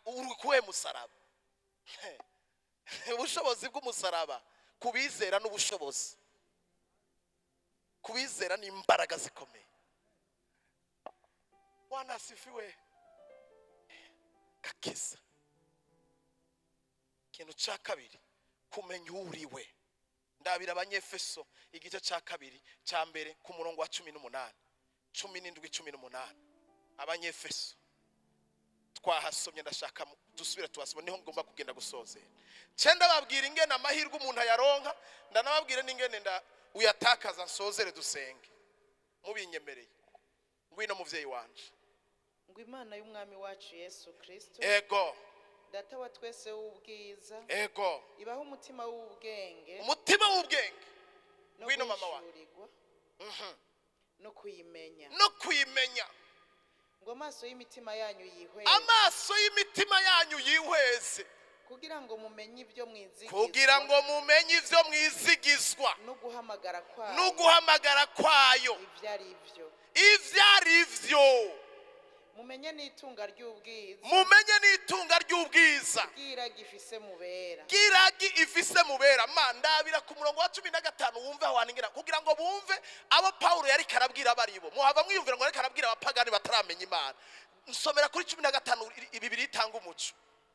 Uri kuwuhe musaraba? Ubushobozi bw'umusaraba kubizera n'ubushobozi kubizera ni imbaraga zikomeye. Bwana asifiwe. Gakiza. Ikintu cya kabiri, kumenya uwo uriwe. Ndabira Abanyefeso igice cya kabiri, cya mbere, ku murongo wa 18, 17, 18. Abanyefeso twahasomye, ndashaka dusubire tuhasome, niho ngomba kugenda gusozera. Cyenda babwira ingene amahirwe umuntu ayaronka, ndanababwire n'ingene nda uyatakaza. Nsozere dusenge mubinyemereye. Ngwino muvyeyi wanje. Ngo Imana y'Umwami wacu Yesu Kristo, Data wa twese w'ubwiza, ibahe umutima w'ubwenge umutima w'ubwenge no Ngwino mama wanjye. guhishurirwa no kuyimenya, no kuyimenya, ngo amaso y'imitima yanyu yihweze, amaso y'imitima yanyu yihweze, kugira ngo mumenye ibyo mwizigizwa kugira ngo mumenye ivyo mwizigizwa no guhamagara kwayo n'uguhamagara kwayo ibyo ari byo, ivyo ari vyo, mumenye n'itunga ry'ubwiza mumenye n'itunga ry'ubwiza bw'iragi ifise mu bera. Bw'iragi ifise mubera. Ma ndabira ku murongo wa 15, wumve aho hantu, kugira ngo bumve abo Pawulo yariko arabwira abaribo. Muhava mwiyumvira ngo ariko arabwira abapagani bataramenya Imana. Nsomera kuri 15, bibiri itanga umuco.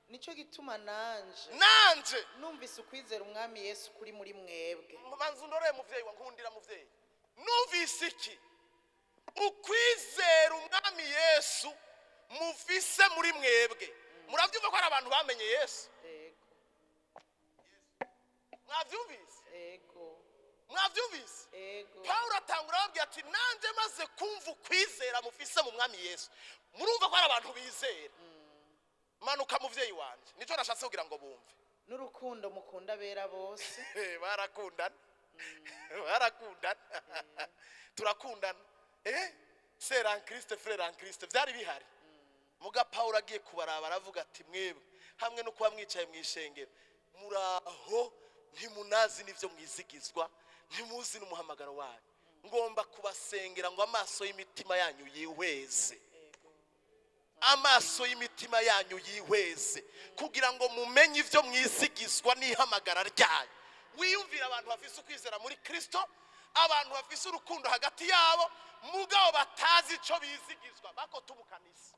Nicyo gituma nanje nanje numvise ukwizera Umwami Yesu kuri muri mwebwe, Manzu ndoreye muvyeyi wa nkundira. Muvyeyi, numvise iki? Ukwizera Umwami Yesu mufise muri mwebwe. Muravyumva ko hari abantu bamenye Yesu? Ego. Mwavyumvise? Ego. Mwavyumvise? Ego. Pawulo atangura ababwira ati: "Nanjye maze kumva ukwizera mufise mu Mwami Yesu." Murumva ko hari abantu bizera. Manuka muvyeyi wanje, nicyo nashatse kugira ngo bumve. N'urukundo mukunda abera bose. Barakundana, barakundana, turakundana, sœur en Christ, frère en Christ, byari bihari. Muga Pawulo agiye kubaraba, aravuga ati: "Mwebwe hamwe no kuba mwicaye mu ishengero, muraho ntimunazi n'ibyo mwizigizwa, ntimuzi n'umuhamagaro wanyu. Ngomba kubasengera ngo amaso y'imitima yanyu yihweze." Ego. Amaso y'imitima yanyu yihweze, kugira ngo mumenye ibyo mwizigizwa n'ihamagara ryayo. Wiyumvira abantu bafise ukwizera muri Kristo, abantu bafise urukundo hagati yabo, mugabo batazi icyo bizigizwa. Bako mu kanisa,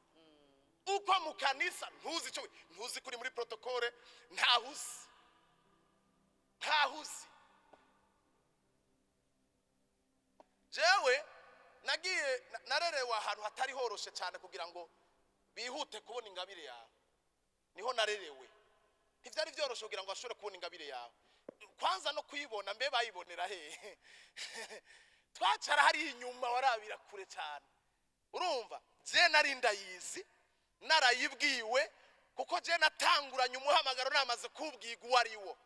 uko mu kanisa ntuzi icyo, ntuzi kuri muri protocole, ntahuzi, ntahuzi. Jewe nagiye narerewe ahantu hatari horoshe cyane kugira ngo bihute kubona ingabire yawe. Niho narerewe, ntibyari byoroshe kugira ngo bashobore kubona ingabire yawe. Kwanza no kuyibona, mbe bayibonera hehe? Twacara hariya inyuma, warabira kure cyane. Urumva, je nari ndayizi, narayibwiwe, kuko je natanguranye umuhamagaro namaze kubwiga uwo ari wo.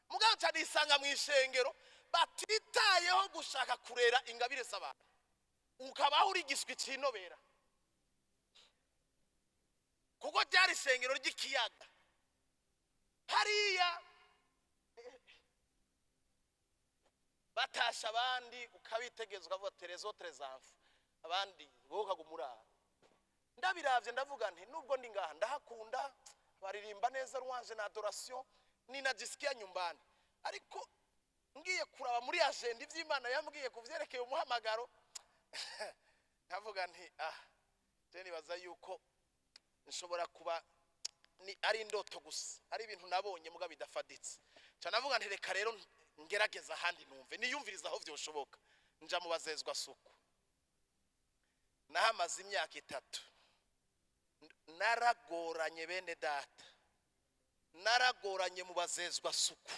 Mugabo cyane isanga mu ishengero batitayeho gushaka kurera ingabire z'abantu, ukabaho uri igiswi cinobera, kuko ryari ishengero ry'ikiyaga hariya. Batasha abandi, ukabitegeza, ukavuga terezo terezamfu, abandi wowe ukaguma urara. Ndabiravye, ndavuga nti nubwo ndi ngaha ndahakunda, baririmba neza louange na adoration, ninajisikia nyumbani, ariko ngiye kuraba muri agenda ivy'Imana yambwiye kuvyerekeye umuhamagaro, nkavuga nti ah, je nibaza yuko nshobora kuba ni ari indoto gusa, ari ibintu nabonye muga bidafaditse. Ca navuga nti reka rero ngerageza ahandi, numve niyumviriza aho vyoshoboka. Nja mu bazezwa suku, nahamaze imyaka 3. Naragoranye, bene data, naragoranye mu bazezwa suku.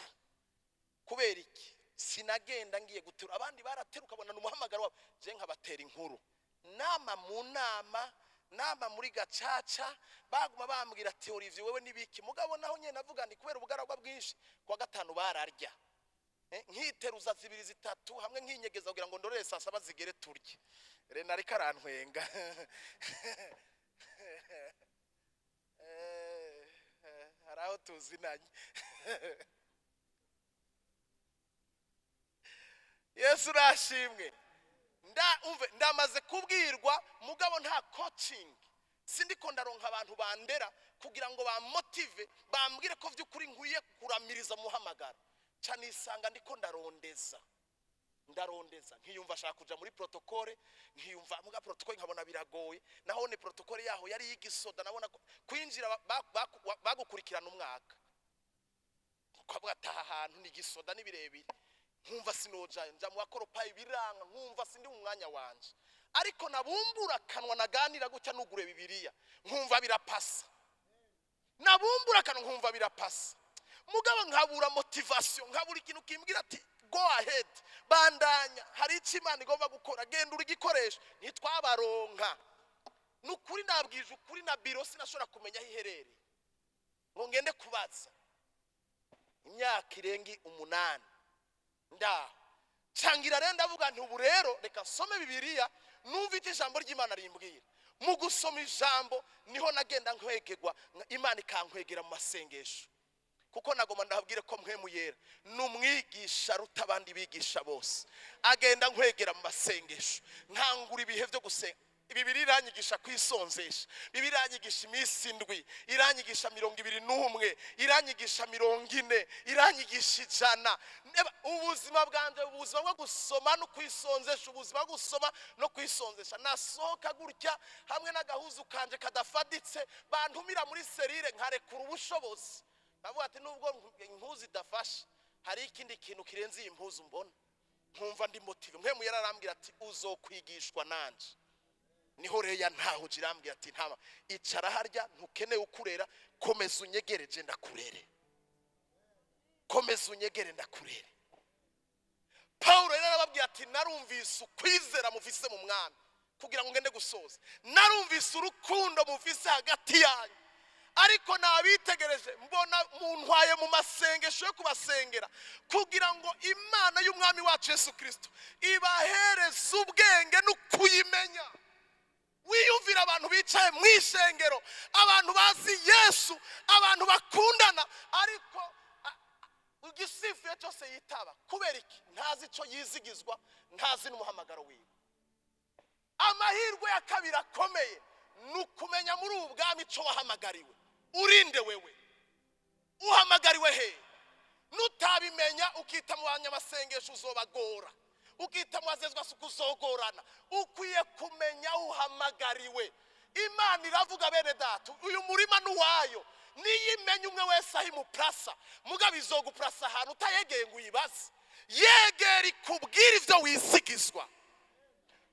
Kubera iki? Sinagenda ngiye guterura. Abandi barateruka, ukabona umuhamagaro wabo, je nkabatera inkuru, nama mu nama, nama muri gacaca, baguma bambwira ati Olivier, wewe nibiki? Mugabo naho nyene navuga nti kubera ubugaragwa bwinshi, kuwa gatanu bararya, nkiteruza zibiri zitatu hamwe, nkinyegeza kugira ngo ndorere saa saba zigere turye. Rena ariko arantwenga. Hari aho tuzinanye. Yesu urashimwe. Umve, ndamaze kubwirwa, mugabo nta coaching, sindiko ndaronka abantu bandera kugira ngo bamotive, bambwire ko vy'ukuri nkwiye kuramiriza muhamagaro. Ca nisanga ndiko ndarondeza, ndarondeza, nkiyumva ashaka kuja muri protocole, nkiyumva muga protocole nkabona biragoye. Naho ne protocole yaho yari yigisoda, nabona ko kwinjira bagukurikirana umwaka, ukavuga ati aha hantu ni igisoda ni birebire. Nkumva sinojayo, nja mu bakoropayi biranga, nkumva sindi mu mwanya wanje. Ariko nabumbura akanwa naganira gutya nugure Bibiliya, nkumva birapasa. Nabumbura akanwa nkumva birapasa, mugabo nkabura motivation, nkabura ikintu kimbwira ati go ahead, bandanya, hari icyo Imana igomba gukora, genda uri igikoresho. Ntitwabaronka. Nukuri nabwije ukuri, na biro sinashobora kumenya aho iherereye ngo ngende kubaza. Imyaka irenga 8 ndaho. Cangira rero ndavuga nti ubu rero reka nsome Bibiliya, numve icyo ijambo ry'Imana rimbwira. Mu gusoma ijambo niho nagenda nkwegegwa, Imana ikankwegera mu masengesho, kuko nagomba ndababwire ko Mpwemu Yera ni umwigisha aruta abandi bigisha bose. Agenda nkwegera mu masengesho, nkangura ibihe byo gusenga. Bibiliya iranyigisha kwisonzesha, Bibiliya iranyigisha iminsi 7, iranyigisha 21, iranyigisha 40, iranyigisha 100. Neba, ubuzima bwanje, ubuzima bwo gusoma no kwisonzesha, ubuzima bwo gusoma no kwisonzesha. Nasohoka gutya hamwe n'agahuzu kanje kadafaditse, bantumira muri cellule nkarekura ubushobozi. Navuga ati nubwo impuzu idafashe, hari ikindi kintu kirenze iyi mpuzu mbona, nkumva ndi motivé. Mpwemu yararambwira ati uzokwigishwa nanje. Niho rero ntaho jirambwira ati ntama icara harya, ntukeneye ukurera, komeza unyegereje ndakurere, komeza unyegere ndakurere. Paulo rero arababwira ati narumvise ukwizera mufise mu mwami, kugira ngo ngende gusoza, narumvise urukundo mufise hagati yanyu, ariko nabitegereje mbona muntwaye mu masengesho yo kubasengera kugira ngo Imana y'umwami wacu Yesu Kristo ibahereze ubwenge no kuyimenya. Wiyumvira abantu bicaye mu ishengero, abantu bazi Yesu, abantu bakundana, ariko igisifuye cyose yitaba. Kubera iki? Ntazi icyo yizigizwa, ntazi n'umuhamagaro wiwe. Amahirwe ya kabiri akomeye Ni ukumenya muri ubu bwami icyo wahamagariwe. Urinde wewe, uhamagariwe he? Nutabimenya, ukita mu banyamasengesho uzobagora, ukita mu bazezwa suku uzogorana. Ukwiye kumenya uhamagariwe. Imana iravuga, bene data, uyu murima n'uwayo, niyo imenya umwe wese aho imupurasa. Mugabo izogupurasa ahantu utayegeye ngo uyibaze. Yegera ikubwire ibyo wisigizwa,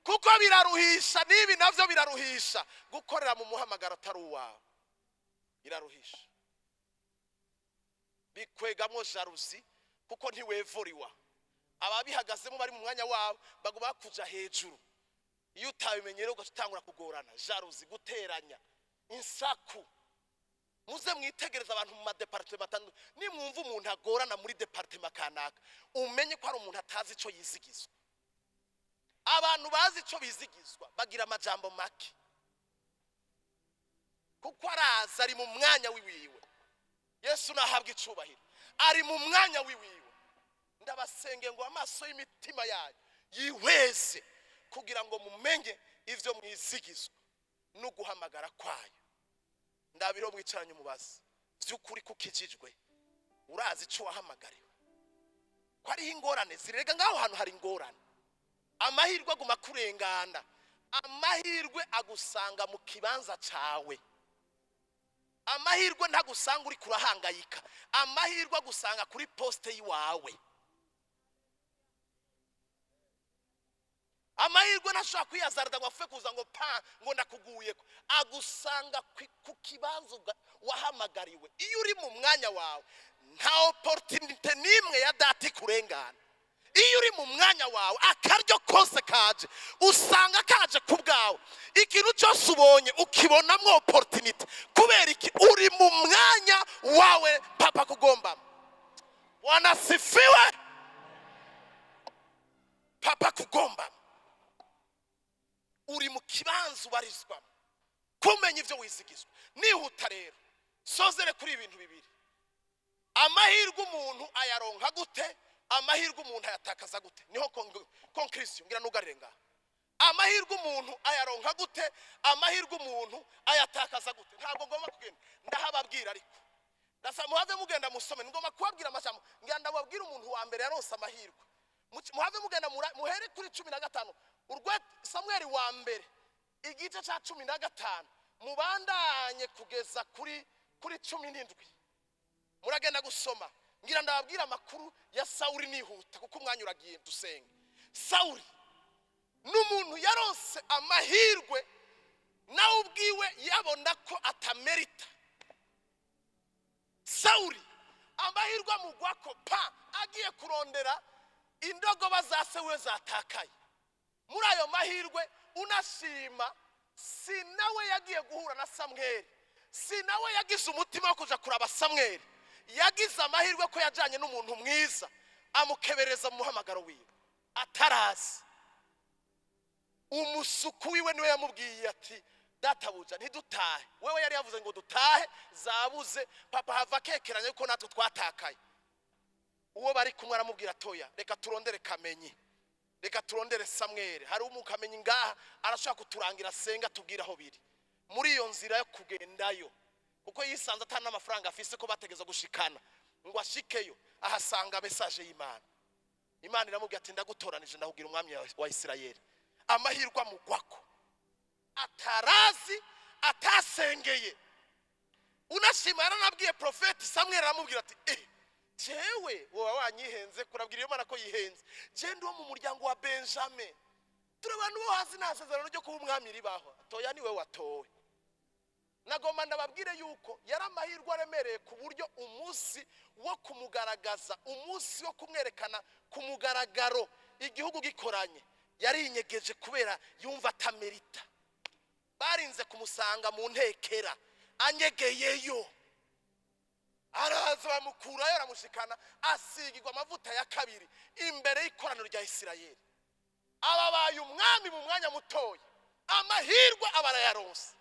kuko biraruhisha. N'ibi nabyo biraruhisha, gukorera mu muhamagaro atari uwawe biraruhisha, bikwegamo jalousie, kuko ntiwevuriwa. Ababihagazemo bari mu mwanya wabo baguma bakuja hejuru. Iyo utabimenye rero, ugaca utangura kugorana, jalousie, guteranya, insaku. Muze mwitegereza abantu mu ma départements atandukanye. Nimwumva umuntu agorana muri département kanaka, umenye ko ari umuntu atazi icyo yizigizwa. Abantu bazi icyo bizigizwa bagira amajambo make, kuko araza ari mu mwanya wiwiwe. Yesu nahabwa icubahiro, ari mu mwanya wiwiwe. Ndabasenge ngo amaso y'imitima yanyu yihweze, kugira ngo mumenye ivyo mwizigizwa no guhamagara kwayo. Ndabiro mwicaranye, umubazi by'ukuri ko ukijijwe, urazi ico wahamagariwe, ko hariho ingorane zirega ngaho hantu hari ingorane. Amahirwe aguma kurengana. Amahirwe agusanga mu kibanza cawe. Amahirwe ntagusanga uri kurahangayika. Amahirwe agusanga kuri poste y'iwawe. Amahirwe ntashobora kwiyazarida ngo apfe kuza ngo pa, ngo ndakuguyeko. Agusanga ku kibanza wahamagariwe. Iyo uri mu mwanya wawe, nta opportunité n'imwe ya data ikurengana. Iyo uri mu mwanya wawe, akaryo kose kaje usanga kaje ku bwawe. Ikintu cyose ubonye ukibonamo opportunité. Kubera iki? Uri mu mwanya wawe papa kugombamo. Wanasifiwe. Papa kugombamo, uri mu kibanza ubarizwamo, kumenya ibyo wizigizwa. Nihuta rero, sozere kuri ibintu bibiri. Amahirwe umuntu ayaronka gute? Amahirwe umuntu ayatakaza gute? Niho conclusion ngira nugarire ngaha. Amahirwe umuntu ayaronka gute? Amahirwe umuntu ayatakaza gute? Ntabwo ngomba kugenda ndahababwira, ariko ndasa muhave mugenda musome. Ngomba kubabwira amajambo, ngira ndababwira umuntu wa mbere yaronse amahirwe. Muhave mugenda muhere kuri 15, urwe Samweli wa mbere igice cya 15, mubandanye kugeza kuri 17. Muragenda gusoma. Ngira ndababwira amakuru ya Sawuli nihuta, kuko umwanya uragiye. Dusenge. Sawuli n'umuntu yaronse amahirwe, nawe ubwiwe yabona ko atamerita. Sawuli amahirwe amugwako pa agiye kurondera indogoba za se we zatakaye. Muri ayo mahirwe, unashima, si nawe yagiye guhura na Samweli, si nawe yagize umutima wo kuja kuraba Samweli. Yagize amahirwe ko yajyanye n'umuntu mwiza, amukebereza mu muhamagaro wiwe atarazi. Umusuku wiwe niwe yamubwiye ati: "Databuja, ntidutahe." Wewe yari yavuze ngo dutahe, zabuze papa, hava akekeranya yuko natwe twatakaye. Uwo bari kumwe aramubwira: "Toya, reka turondere Kamenyi, reka turondere Samweli. Hari umukamenyi ngaha, arashobora kuturangira, asenga tubwire aho biri." Muri iyo nzira yo kugendayo, kuko yisanze atari n'amafaranga afise ko bategeza gushikana ngo ashikeyo, ahasanga message y'Imana. Imana iramubwira ati: "Ndagutoranije, ndakubwira umwami wa Isirayeli." Amahirwe amugwako atarazi, atasengeye. Unashima yaranabwiye profeti Samweli, aramubwira ati: "Eh, jewe woba wanyihenze." Kurabwira iyo Mana ko yihenze: "Je ndi wo mu muryango wa Benjamin, turi abantu bo hasi, nta sezerano ryo kuba umwami ribaho." Toya, niwe watowe. Nagomba ndababwire yuko yari amahirwe aremereye, ku buryo umunsi wo kumugaragaza, umunsi wo kumwerekana ku mugaragaro igihugu gikoranye, yarinyegeje kubera yumva atamerita. Barinze kumusanga mu ntekera anyegeyeyo. Araza bamukurayo, aramushikana, asigirwa amavuta ya kabiri imbere y'ikoraniro rya Isirayeli. Ababaye umwami mu mwanya mutoya. Amahirwe aba arayaronse.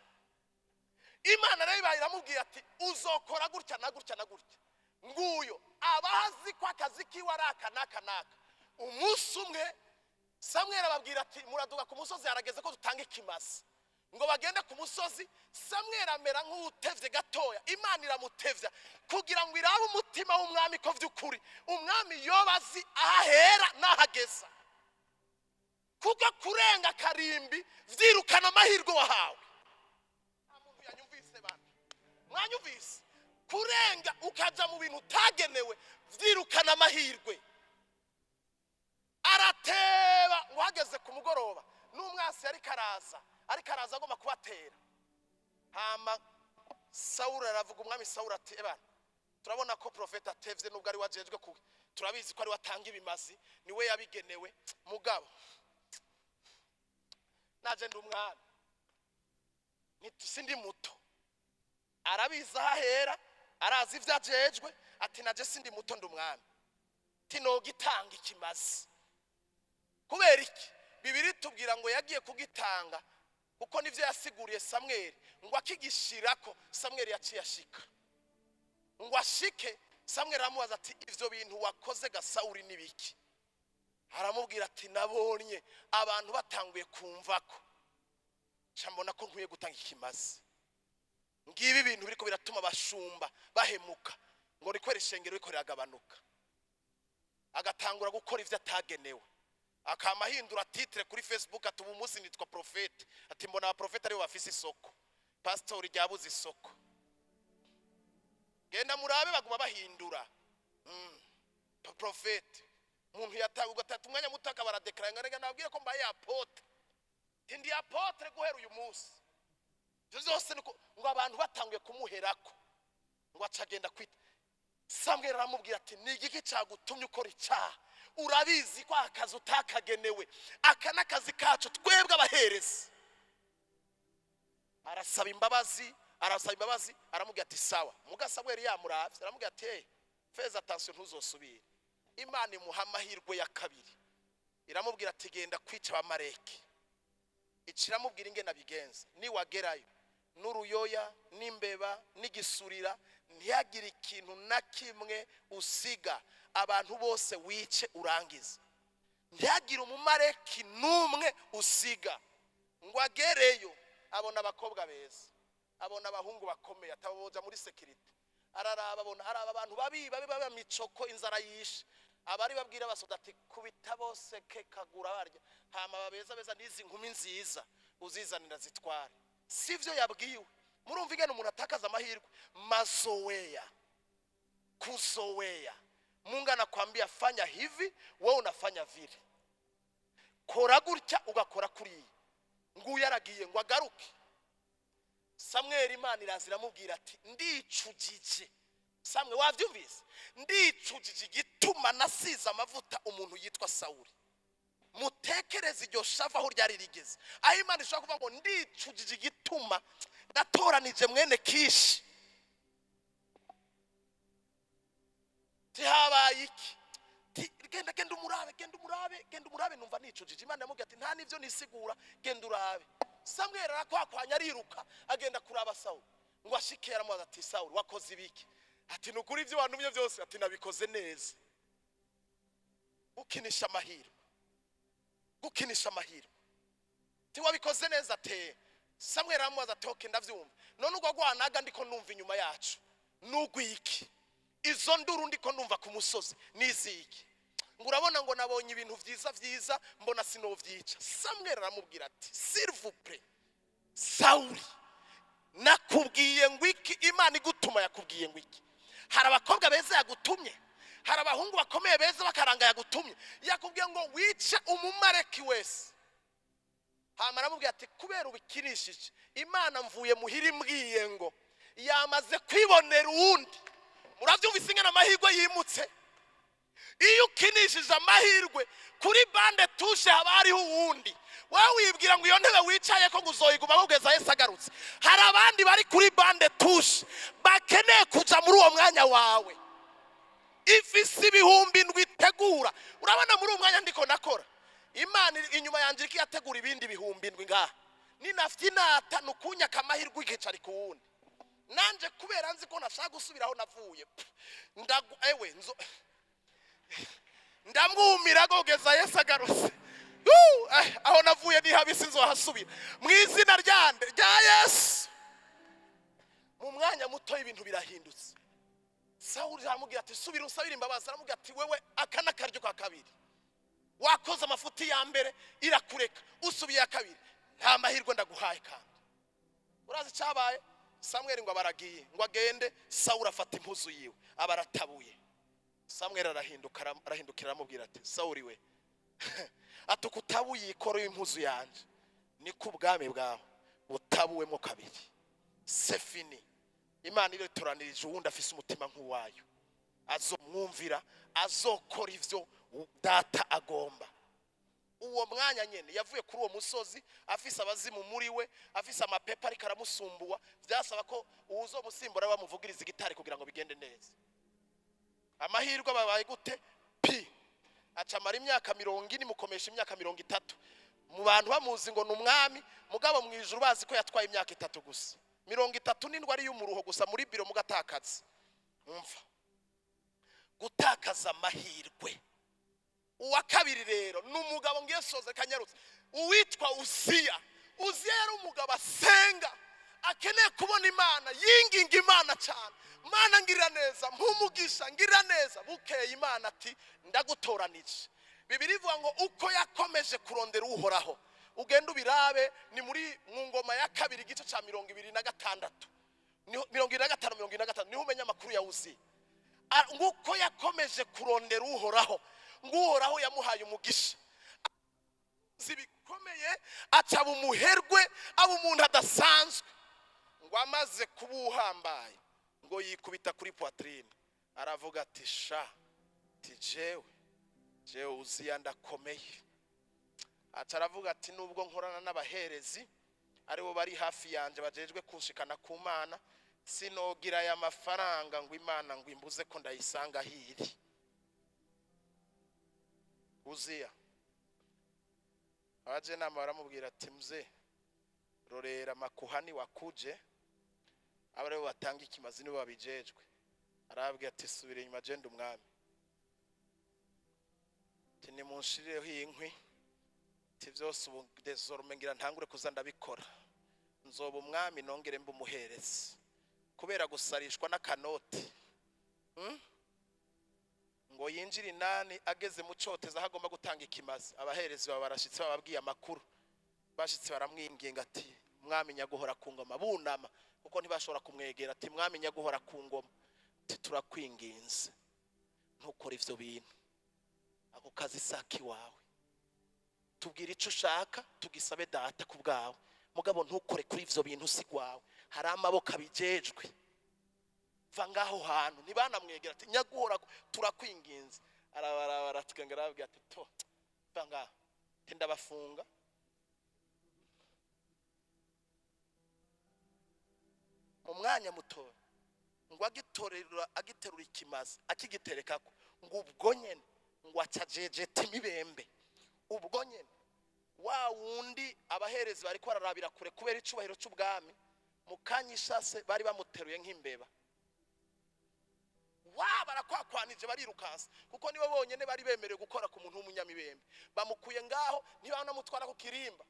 Imana rero ibaye iramubwira ati: "Uzokora gutya na gutya na gutya." Nguyo aba azi ko akazi kiwe ari aka n'aka n'aka. Umunsi umwe Samweli ababwira ati: "Muraduga ku musozi, harageze ko dutanga ikimasa." Ngo bagende ku musozi, Samweli amera nk'uwutevye gatoya. Imana iramutevya kugira ngo irabe umutima w'umwami, ko vy'ukuri umwami yoba azi ahahera n'ahageza, kuko kurenga karimbi vyirukana amahirwe wahawe. Nta muntu yanyumvise. Bantu, mwanyumvise? Kurenga ukaja mu bintu utagenewe vyirukana amahirwe. Arateba, ngo hageze ku mugoroba n'umwasi ariko araza, ariko araza agomba kubatera. Hama Sawuli aravuga, umwami Sawuli ati: "Ebana, turabona ko profeta atevye, nubwo ari wajejwe ku turabizi ko ari watanga ibimazi, niwe yabigenewe. Mugabo naje ndi umwami, sindi muto." Arabizi aho ahera, arazi ibyo ajejwe. Ati: "Naje sindi muto, ndi umwami." Tinogitanga ikimazi kubera iki? Bibiri tubwira ngo yagiye kugitanga kuko nivyo yasiguriye Samweli. Ngo akigishirako, Samweli yaciye ashika. Ngo ashike, Samweli aramubaza ati: "Ivyo bintu wakoze ga Sawuli nibiki?" Aramubwira ati: "Nabonye abantu batanguye kumvako, nca mbona ko nkwiye gutanga ikimazi." Ngibi ibintu biriko biratuma abashumba bahemuka, ngo rikwera ishengero riko riragabanuka. Agatangura gukora ivyo atagenewe, akama ahindura titre kuri Facebook, ati: "Ubu munsi nitwa prophète." Ati: "Mbona abaprofete aribo bafise isoko, pasitori ryabuze isoko." Genda murabe, baguma bahindura prophète. Umuntu yatawe ugatata umwanya muto akaba aradekara ngo: "Reka nababwire ko mbaye apôtre." Ati: "Ndi apôtre guhera uyu munsi." Ivyo vyose niko ngo abantu batanguye kumuherako, ngo aca agenda kwita Samweli. Aramubwira ati: "Ni igiki cyagutumye ukora icyaha? Urabizi ko aka kazi utakagenewe, aka n'akazi kacu twebwe abaherezi." Arasaba imbabazi, arasaba imbabazi. Aramubwira ati: "Sawa." Muga Samweli yamuravye, aramubwira ati: "Hey, fais attention, ntuzosubire." Imana imuha amahirwe ya kabiri, iramubwira ati: "Genda kwica Abamareki." Ica iramubwira ingene abigenza: "Niwagerayo, n'uruyoya n'imbeba n'igisurira, ntihagire ikintu na kimwe usiga. Abantu bose wice urangize, ntihagire Umumareki n'umwe usiga." Ngo agereyo, abona abakobwa beza, abona abahungu bakomeye, ataboja muri sécurité. Araraba, abona araba abantu babi babi babi, micoko inzara yishe. Abari babwira abasoda ati: "Kubita bose ke kagura barya, hama babeza beza n'izi nkumi nziza uzizanira zitware." Sivyo yabwiwe? Murumva ingene umuntu atakaza amahirwe? Mazoea, kuzoea. Mungu anakwambia fanya hivi, wewe unafanya vile. Kora gutya, ugakora kuriya. Nguyu aragiye. Ngo agaruke, Samweli, Imana iraza iramubwira ati: "Ndicujije." Samwe, wabyumvise? "Ndicujije igituma nasize amavuta umuntu yitwa Sawuli." Mutekereze iryo shavu aho ryari rigeze, aho Imana ishobora kuvuga ngo: "Ndicujije igituma natoranije mwene Kishi." Tihabaye iki? Ti, "Genda, genda umurabe, genda umurabe, genda umurabe, numva nicujije." Imana yamubwiye ati: "Nta n'ivyo nisigura, genda urabe." Samweli arakwakwanya, ariruka, agenda kuraba Sawuli. Ngo ashike, aramubaza ati: "Sawuli, wakoze ibiki?" Ati: "Ni ukuri ibyo wantumye byose," ati, "nabikoze neza." Gukinisha amahirwe, gukinisha amahirwe. Ti: "Wabikoze neza." Ateye Samweli aramubaza ati: "Okay, ndavyumva. None urwo rwanaga ndiko numva inyuma yacu nugwiki? Izo nduru ndiko numva ku musozi niziki?" Ngo: "Urabona," ngo, "nabonye ibintu vyiza vyiza, mbona sinovyica." Samweli aramubwira ati: "S'il vous plaît, Sawuli, nakubwiye ngo iki? Imana igutuma yakubwiye ngo iki? Hari abakobwa beza yagutumye? Hari abahungu bakomeye beza bakaranga yagutumye? Yakubwiye ngo wice Umumareki wese." Hama aramubwira ati: "Kubera ubikinishije, Imana mvuye muhira imbwiye ngo yamaze kwibonera uwundi." Murabyumvise ingene amahirwe yimutse? Iyo ukinishije amahirwe, kuri banc de touche haba hariho uwundi. Wowe wibwira ngo iyo ntebe wicaye ko ngo uzoyiguma kugeza Yesu agarutse. Hari abandi bari kuri banc de touche bakeneye kuja muri uwo mwanya wawe. Ifise 7000 itegura. Urabona muri uwo mwanya ndiko nakora, Imana inyuma yanjye iriko irategura ibindi 7000 ngaha. Ninafyinata ni ukunyaka amahirwe, ikicara ku wundi. Nanje kubera nzi ko ntashaka gusubira aho navuye, pff, ndagu ewe nzo ndamwumira kugeza Yesu agarutse. Aho navuye ni habi, sinzohasubira mu izina ryande? Rya Yesu. Mu mwanya muto ibintu birahindutse. Sawuli aramubwira ati: "Subira usabire imbabazi." Aramubwira ati: "Wewe, aka n'akaryo ka kabiri. Wakoze amafuti ya mbere irakureka, usubiye ya kabiri nta mahirwe ndaguhaye." Kandi urazi icyabaye? Samweli ngo abaragiye ngo agende, Sawuli afata impuzu yiwe aba aratabuye. Samweli arahinduka, arahindukira, aramubwira ati: "Sawuli we," ati, "uko utabuye ikoro y'impuzu yanjye, niko ubwami bwawe butabuwemo kabiri." C'est fini. Imana iritoranirije uwundi afise umutima nk'uwayo, azomwumvira, azokora ivyo data agomba. Uwo mwanya nyene yavuye kuri uwo musozi afise abazimu muri we, afise amapepa ariko aramusumbuwa. Byasaba ko uwuzomusimbura bamuvugiriza igitari kugira ngo bigende neza. Amahirwe babaye gute pi? Acamara imyaka 40, mukomesha imyaka 30 mu bantu bamuzi ngo ni umwami, mugabo mu ijuru bazi ko yatwaye imyaka 3 gusa. 37 ari y'umuruho gusa muri biro mugatakaza. Umva, gutakaza amahirwe. Uwa kabiri rero ni umugabo ngiye soze kanyarutse, uwitwa Uziya. Uziya yari umugabo asenga, akeneye kubona Imana, yinginga Imana cyane: "Mana, ngirira neza, mpumugisha, ngirira neza." Bukeye Imana ati: "Ndagutoranije." Bibiri ivuga ngo uko yakomeje kurondera Uhoraho. Ugenda ubirabe, ni muri mu Ngoma ya Kabiri, igice cya 26, 25, 25, niho umenya amakuru ya Uziya. Nguko yakomeje kurondera Uhoraho, ngo Uhoraho yamuhaye umugisha bikomeye, acaba umuherwe, aba umuntu adasanzwe. Ngo amaze kuba uhambaye, ngo yikubita kuri poitrine, aravuga ati: "Sha," ati, "jewe, jewe Uziya ndakomeye." Aca aravuga ati: "Nubwo nkorana n'abaherezi, aribo bari hafi yanjye bajejwe kunshikana ku Mana, sinogira aya mafaranga ngo Imana ngo imbuze ko ndayisanga hiri." Uziya, abajenama baramubwira ati: "Mze, rorera makuhani wakuje, aba aribo batanga ikimazi, nibo babijejwe." Arababwira ati: "Subira inyuma, jenda umwami." Ati: "Nimunshirireho inkwi." Ati: "Byose ubu désormais ngira ntangure kuza ndabikora, nzoba umwami nongere mbe umuherezi." Kubera gusarishwa n'akanoti, Ngo yinjire inani, ageze mu coteza aho agomba gutanga ikimazi, abaherezi baba barashitse, bababwiye amakuru. Bashitse baramwinginga ati: "Mwami nyaguhora ku ngoma," bunama kuko ntibashobora kumwegera, ati: "Mwami nyaguhora ku ngoma," ati, "turakwinginze, ntukore ivyo bintu, ako kazi saki wawe. Tubwire ico ushaka tugisabe data ku bwawe, mugabo ntukore kuri ivyo bintu, si gwawe, hari amaboko abijejwe, va ngaho hantu." Ntibanamwegera, ati: "Nyaguhora, turakwinginze." Arabaraba, aratwenga, arababwira ati: "To va ngaho," ati: "Ndabafunga." Mu mwanya mutoya ngo agitorera, agiterura ikimazi, akigiterekako, ngo ubwo nyene ngo acajejeta imibembe. Ubwo nyene wa wundi abaherezi bariko bararabira kure kubera icubahiro c'ubwami, mu kanya ishase bari bamuteruye nk'imbeba, wa barakwakwanije, barirukansa, kuko nibo bonyene bari bemerewe gukora ku muntu w'umunyamibembe. Bamukuye ngaho, ntibanamutwara ku kirimba.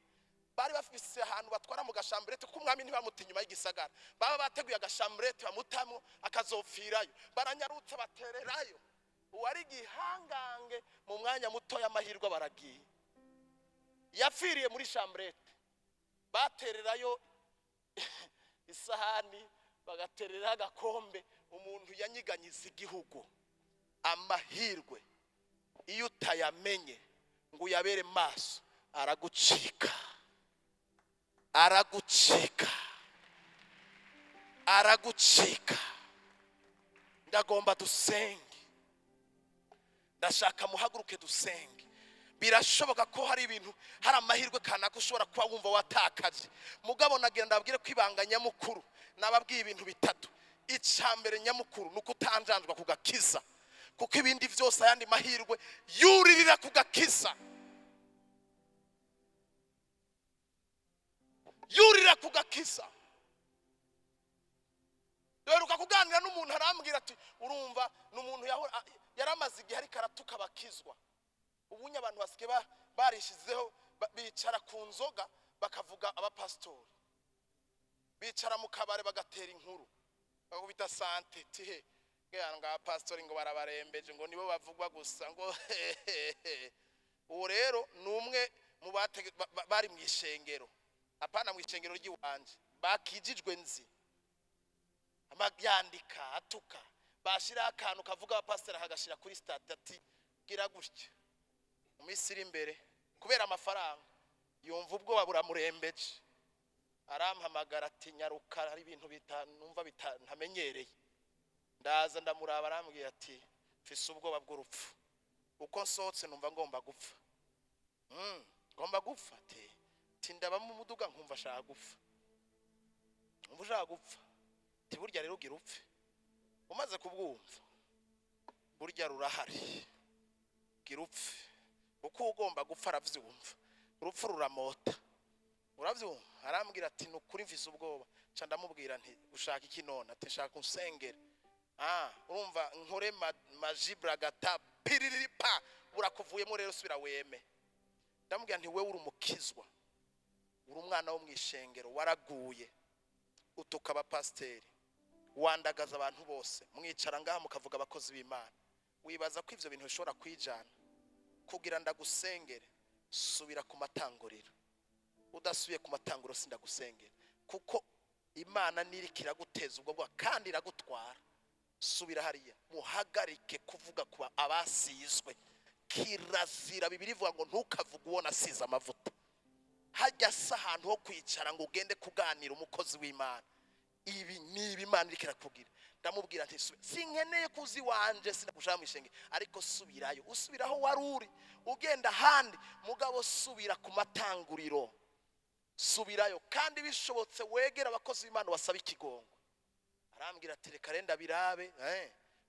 Bari bafise ahantu batwara mu gachambrette, kuko umwami ntibamuta inyuma y'igisagara, baba bateguye agachambrette bamutamwo akazopfirayo. Baranyarutse batererayo uwari gihangange. Mu mwanya muto y'amahirwe baragiye, yapfiriye muri chambrette. Batererayo isahani, bagatereraho agakombe. Umuntu yanyiganyiza igihugu. Amahirwe iyo utayamenye ngo uyabere maso, aragucika, aragucika, aragucika. Ndagomba dusenge, ndashaka muhaguruke dusenge. Birashoboka ko hari ibintu, hari amahirwe kanaka ushobora kuba wumva watakaje, mugabo nagira ndabwire ko ibanga nyamukuru nababwiye ibintu bitatu. Icya mbere nyamukuru ni ukutanjanjwa ku gakiza, kuko ibindi byose, ayandi mahirwe yuririra ku gakiza, yurira ku gakiza. Duheruka kuganira n'umuntu, arambwira ati: "Urumva, ni umuntu yari amaze igihe ariko aratuka abakizwa." Ubunye abantu basigaye barishizeho, bicara ku nzoga bakavuga abapasitori, bicara mu kabare bagatera inkuru, bakubita sante tihe ngo abapasitori ngo barabarembeje, ngo nibo bavugwa gusa ngo. Uwo rero ni umwe mu bari mu ishengero, apana mu ishengero ry'iwanje, bakijijwe nzi yandika atuka, bashiraho akantu kavuga abapasitori akagashira kuri statut, ati gira gutya mu minsi iri imbere. Kubera amafaranga yumva ubwoba buramurembeje, arampamagara ati: "Nyaruka, hari ibintu numva ntamenyereye." Ndaza ndamuraba, arambwira ati: "Mfise ubwoba bw'urupfu, uko nsohotse numva ngomba gupfa, ngomba gupfa." Ati: "Ndaba mu muduga nkumva ashaka gupfa, numva ushaka gupfa." Ati: "Burya rero ugira upfe umaze kubwumva, burya rurahari, gira upfe kuko ugomba gupfa aravyumva, urupfu ruramota, uravyumva." Arambwira ati: "Ni ukuri mfise ubwoba." Nca ndamubwira nti: "Ushaka iki none?" Ati: "Nshaka unsengere." Ah, urumva nkore magie bragata piriripa burakuvuyemo rero, subira weme. Ndamubwira nti: "Wewe uri umukizwa, uri umwana wo mu ishengero, waraguye utuka abapasiteri, wandagaza abantu bose, mwicara ngaha mukavuga abakozi b'Imana, wibaza ko ivyo bintu bishobora kwijana? Kugira ndagusengere, subira ku matanguriro. Udasubiye ku matanguriro sindagusengera, kuko Imana niriko iraguteza ubwo bwoba kandi iragutwara. Subira hariya." Muhagarike kuvuga ku abasizwe, kirazira. Bibiliya ivuga ngo ntukavuge uwo nasize amavuta. Hajya se ahantu ho kwicara ngo ugende kuganira umukozi w'Imana? Ibi ni ibi Imana iriko irakubwira. Ndamubwira nti: "Sinkeneye kuza iwanje, sinakushaka mu ishenge, ariko subirayo, usubiraho wari uri, ugenda ahandi, mugabo subira ku matanguriro, subirayo, kandi bishobotse wegera abakozi b'Imana basaba ikigongo." Arambwira ati: "Reka renda birabe."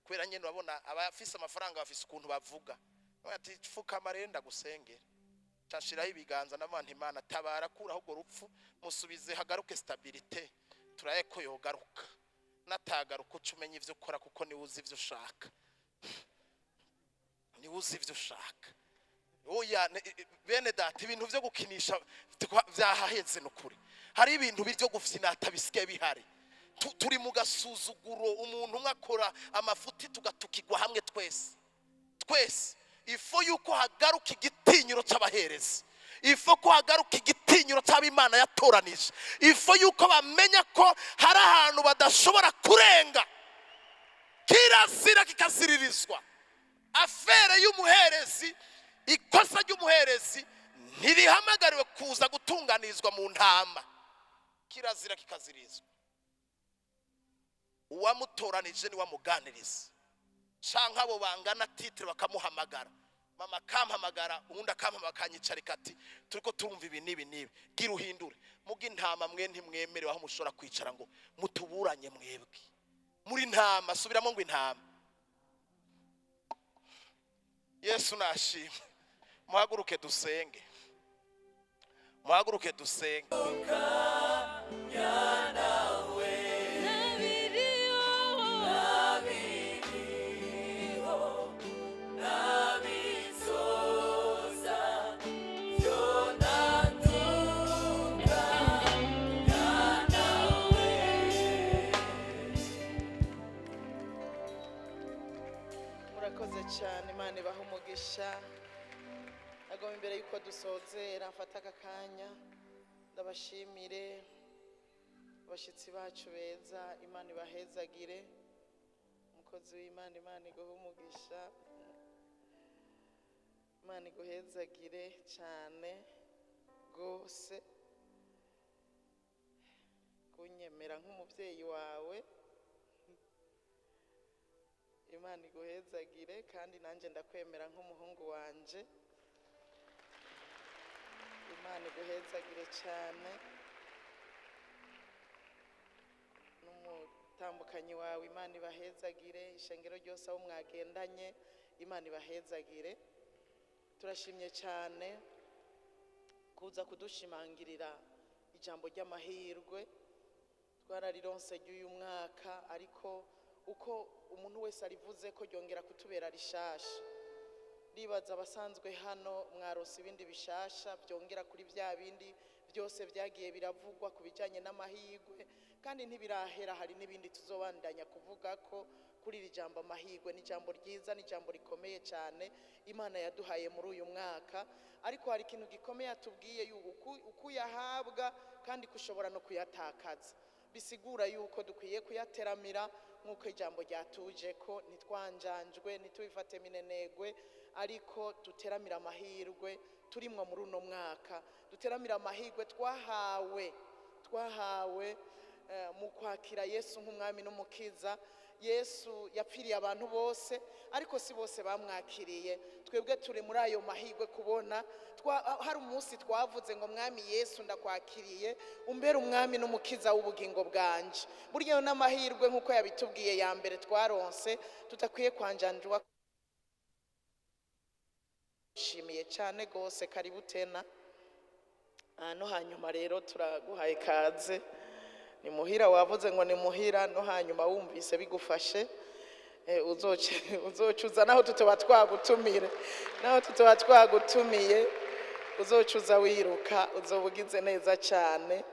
Kubera nyene urabona abafise amafaranga bafise ukuntu bavuga. Ati: "Pfukama rero ndagusengera." Nshiraho ibiganza, ndavuga nti: "Imana tabara, kuraho urwo rupfu, musubize hagaruke stabilité, turaye ko yogaruka. Natagaruka uca umenya ivyo ukora, kuko niwe uzi ivyo ushaka, niwe uzi ivyo ushaka." Oya, bene data, ibintu vyo gukinisha vyahaheze. Nukuri hari ibintu byo gufyinata bisigaye bihari. Turi mu gasuzuguro, umuntu umwe akora amafuti tugatukirwa hamwe twese twese. Il faut yuko hagaruka igitinyiro cy'abaherezi, il faut ko hagaruka igitinyiro cy'abimana yatoranije, il faut yuko bamenya ko hari ahantu badashobora kurenga, kirazira kikaziririzwa. Affaire y'umuherezi, ikosa ry'umuherezi ntirihamagariwe kuza gutunganirizwa mu ntama, kirazira kikazirizwa. Uwamutoranije niwe amuganiriza, canke abo bangana titre bakamuhamagara. Mama akampamagara, ubundi akampamagara akanyicarika, ati: "Turiko turumva ibi n'ibi n'ibi, gira uhindure." Muga intama mwe ntimwemerewe aho mushobora kwicara ngo mutuburanye. Mwebwe muri ntama, subiramo ngo intama. Yesu nashimwe. Muhaguruke dusenge, muhaguruke dusenge. Nabiriho. Nabiriho nabizoza byonatunganya nawe. Murakoze cyane, Imana ibaha umugisha. Agomba imbere y'uko dusozera mfata aka kanya ndabashimire abashyitsi bacu beza, Imana ibahezagire. Umukozi w'Imana, Imana iguhe umugisha, Imana iguhezagire cyane rwose kunyemera nk'umubyeyi wawe. Imana iguhezagire, kandi nanjye ndakwemera nk'umuhungu wanje. Imana iguhezagire cyane n'umutambukanyi wawe, Imana ibahezagire. Ishengero ryose aho mwagendanye, Imana ibahezagire. Turashimye cyane kuza kudushimangirira ijambo ry'amahirwe twararironse ry'uyu mwaka, ariko uko umuntu wese arivuze ko ryongera kutubera rishasha. Ndibaza abasanzwe hano mwarose ibindi bishasha byongera kuri bya bindi byose byagiye biravugwa ku bijyanye n'amahirwe, kandi ntibirahera, hari n'ibindi tuzobandanya kuvuga ko kuri iri jambo. Amahirwe ni ijambo ryiza, ni ijambo rikomeye cyane Imana yaduhaye muri uyu mwaka. Ariko hari ikintu gikomeye yatubwiye yuko uko uyahabwa kandi ko ushobora no kuyatakaza. Bisigura yuko dukwiye kuyateramira nk'uko ijambo ryatuje, ko ntitwanjanjwe, ntitubifate minenegwe, ariko duteramire amahirwe turimwo muri uno mwaka, duteramire amahirwe twahawe mu kwakira Yesu nk'umwami n'umukiza. Yesu yapfiriye abantu bose, ariko si bose bamwakiriye. Twebwe turi muri ayo mahirwe kubona hari umunsi twavuze ngo: "Mwami Yesu, ndakwakiriye, umbere umwami n'umukiza w'ubugingo bwanje." Burya ayo n'amahirwe, nk'uko yabitubwiye, ya mbere twaronse tudakwiye kwanjanjwa. Shimiye cyane rwose, karibu tena. No hanyuma rero turaguhaye kaze, ni muhira. Wavuze ngo ni muhira, no hanyuma wumvise bigufashe, uzocuza naho tutoba twagutumire, naho tutoba twagutumiye, uzocuza wiruka, uzoba ugize neza cyane.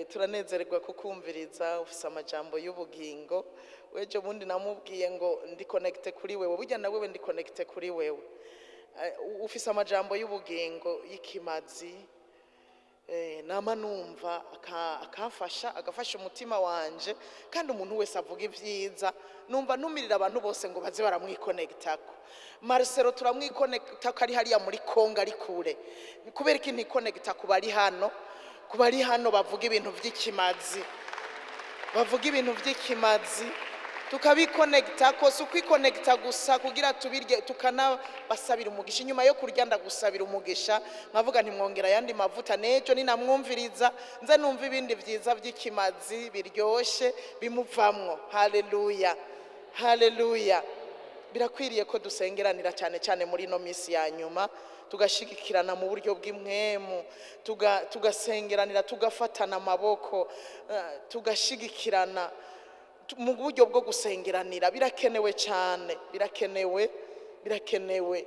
Turanezererwa kukumviriza, ufise amajambo y'ubugingo. Wejo bundi namubwiye ngo ndi connecté kuri wewe, burya na wewe ndi connecté kuri wewe. Ufise amajambo y'ubugingo y'ikimazi. Nama numva akamfasha, agafasha umutima wanje. Kandi umuntu wese avuga ibyiza, numva ntumirira abantu bose ngo baze baramwikonegitako. Marcelo turamwikonegitako ari hariya muri Kongo, ari kure. Kubera iki ntikonegita ku bari hano, ku bari hano bavuga ibintu by'ikimazi, bavuga ibintu by'ikimazi, tukabikonegita ko si ukwikonegita gusa kugira tubirye, tukanabasabira umugisha. Inyuma yo kurya ndagusabira umugisha, nkavuga ntimwongera ayandi mavuta, n'ejo ninamwumviriza nze numva ibindi byiza by'ikimazi biryoshye bimuvamwo. Haleluya, haleluya! Birakwiriye ko dusengeranira, cyane cyane muri ino minsi ya nyuma, tugashigikirana mu buryo bw'impwemu, tugasengeranira, tugafatana amaboko, tugashigikirana mu buryo bwo gusengeranira. Birakenewe cyane, birakenewe, birakenewe.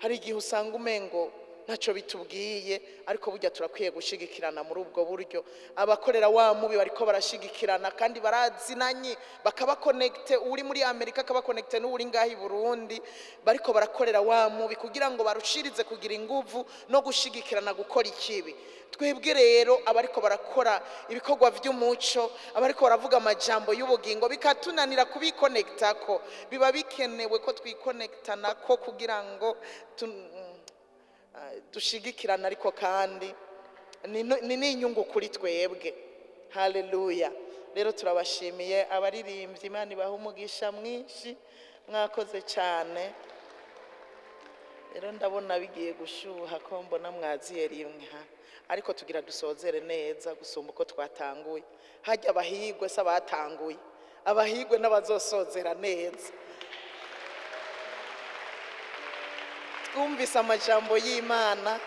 Hari igihe usanga umengo ntacyo bitubwiye, ariko burya turakwiye gushigikirana muri ubwo buryo. Abakorera wa mubi bariko barashigikirana kandi barazinanye, bakaba connecté, uri muri Amerika akaba connecté n'uri ngaho i Burundi, bariko barakorera wa mubi kugira ngo barushirize kugira inguvu no gushigikirana gukora ikibi. Twebwe rero abariko barakora ibikorwa by'umuco, abariko baravuga amajambo y'ubugingo, bikatunanira kubikonekitako, biba bikenewe ko twikonekitanako kugira ngo dushigikirana. Ariko kandi ni n'inyungu kuri twebwe. Haleluya! Rero turabashimiye abaririmbyi, Imana ibaha umugisha mwinshi, mwakoze cyane. Rero ndabona bigiye gushyuha, ko mbona mwaziye rimwe ha, ariko tugira dusozere neza gusumba uko twatanguye. Hajya abahigwe se abatanguye, abahigwe n'abazosozera neza. Twumvise amajambo y'Imana,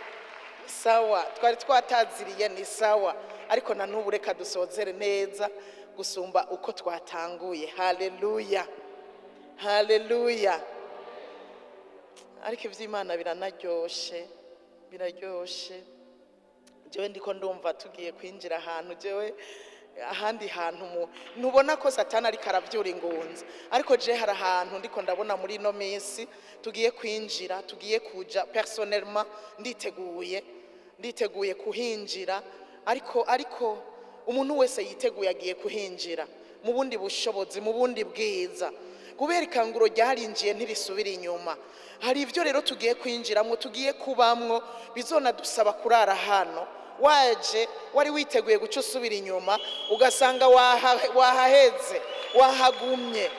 sawa, twari twataziriye, ni sawa, ariko na n'ubu reka dusozere neza gusumba uko twatanguye. Haleluya, haleluya! Ariko iby'Imana biranaryoshe, biraryoshe. Jewe ndiko ndumva tugiye kwinjira ahantu, jewe ahandi hantu mu ntubona ko Satani ariko aravyura ingunza, ariko je hari ahantu ndiko ndabona muri ino minsi tugiye kwinjira, tugiye kuja. Personnellement nditeguye, nditeguye kuhinjira, ariko umuntu wese yiteguye agiye kuhinjira mu bundi bushobozi, mu bundi bwiza, kubera ikanguro ryarinjiye ntirisubira inyuma. Hari ibyo rero tugiye kwinjiramo, tugiye kubamwo, bizonadusaba kurara hano. Waje wari witeguye guca usubira inyuma, ugasanga wahaheze, wahagumye.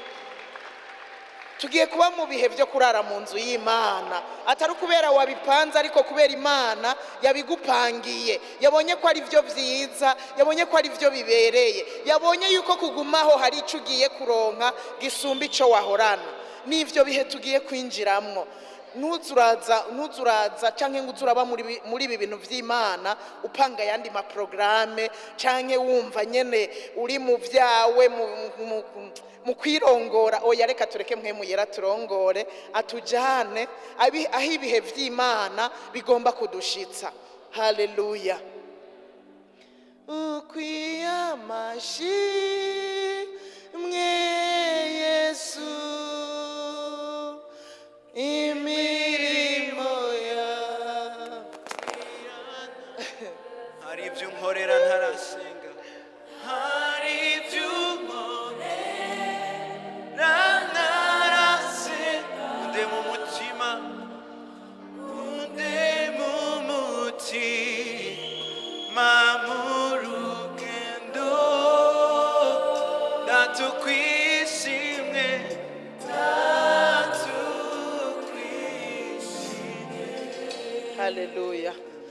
Tugiye kuba mu bihe byo kurara mu nzu y'Imana, atari ukubera wabipanze, ariko kubera Imana yabigupangiye, yabonye ko ari byo byiza, yabonye ko ari byo bibereye, yabonye yuko kugumaho hari icyo ugiye kuronka gisumba icyo wahorana. N'ibyo bihe tugiye kwinjiramwo. Ntuzuraza, ntuzuraza canke ngo uzuraba muri ibi bintu vy'Imana upanga ayandi maporogaramu, canke wumva nyene uri mu vyawe mu kwirongora. Oya, reka tureke Mpwemu Yera turongore, atujane aho ibihe vy'Imana bigomba kudushitsa. Haleluya! Ukwiyamashimwe Yesu, imirimo yawe. Hari ibyo unkorera ntarasenga, hari ibyo unkorera ntarasenga. Unde mu mutima, unde mu mutima, mu rugendo ndatukwishimwe, ndatukwishimwe. Haleluya!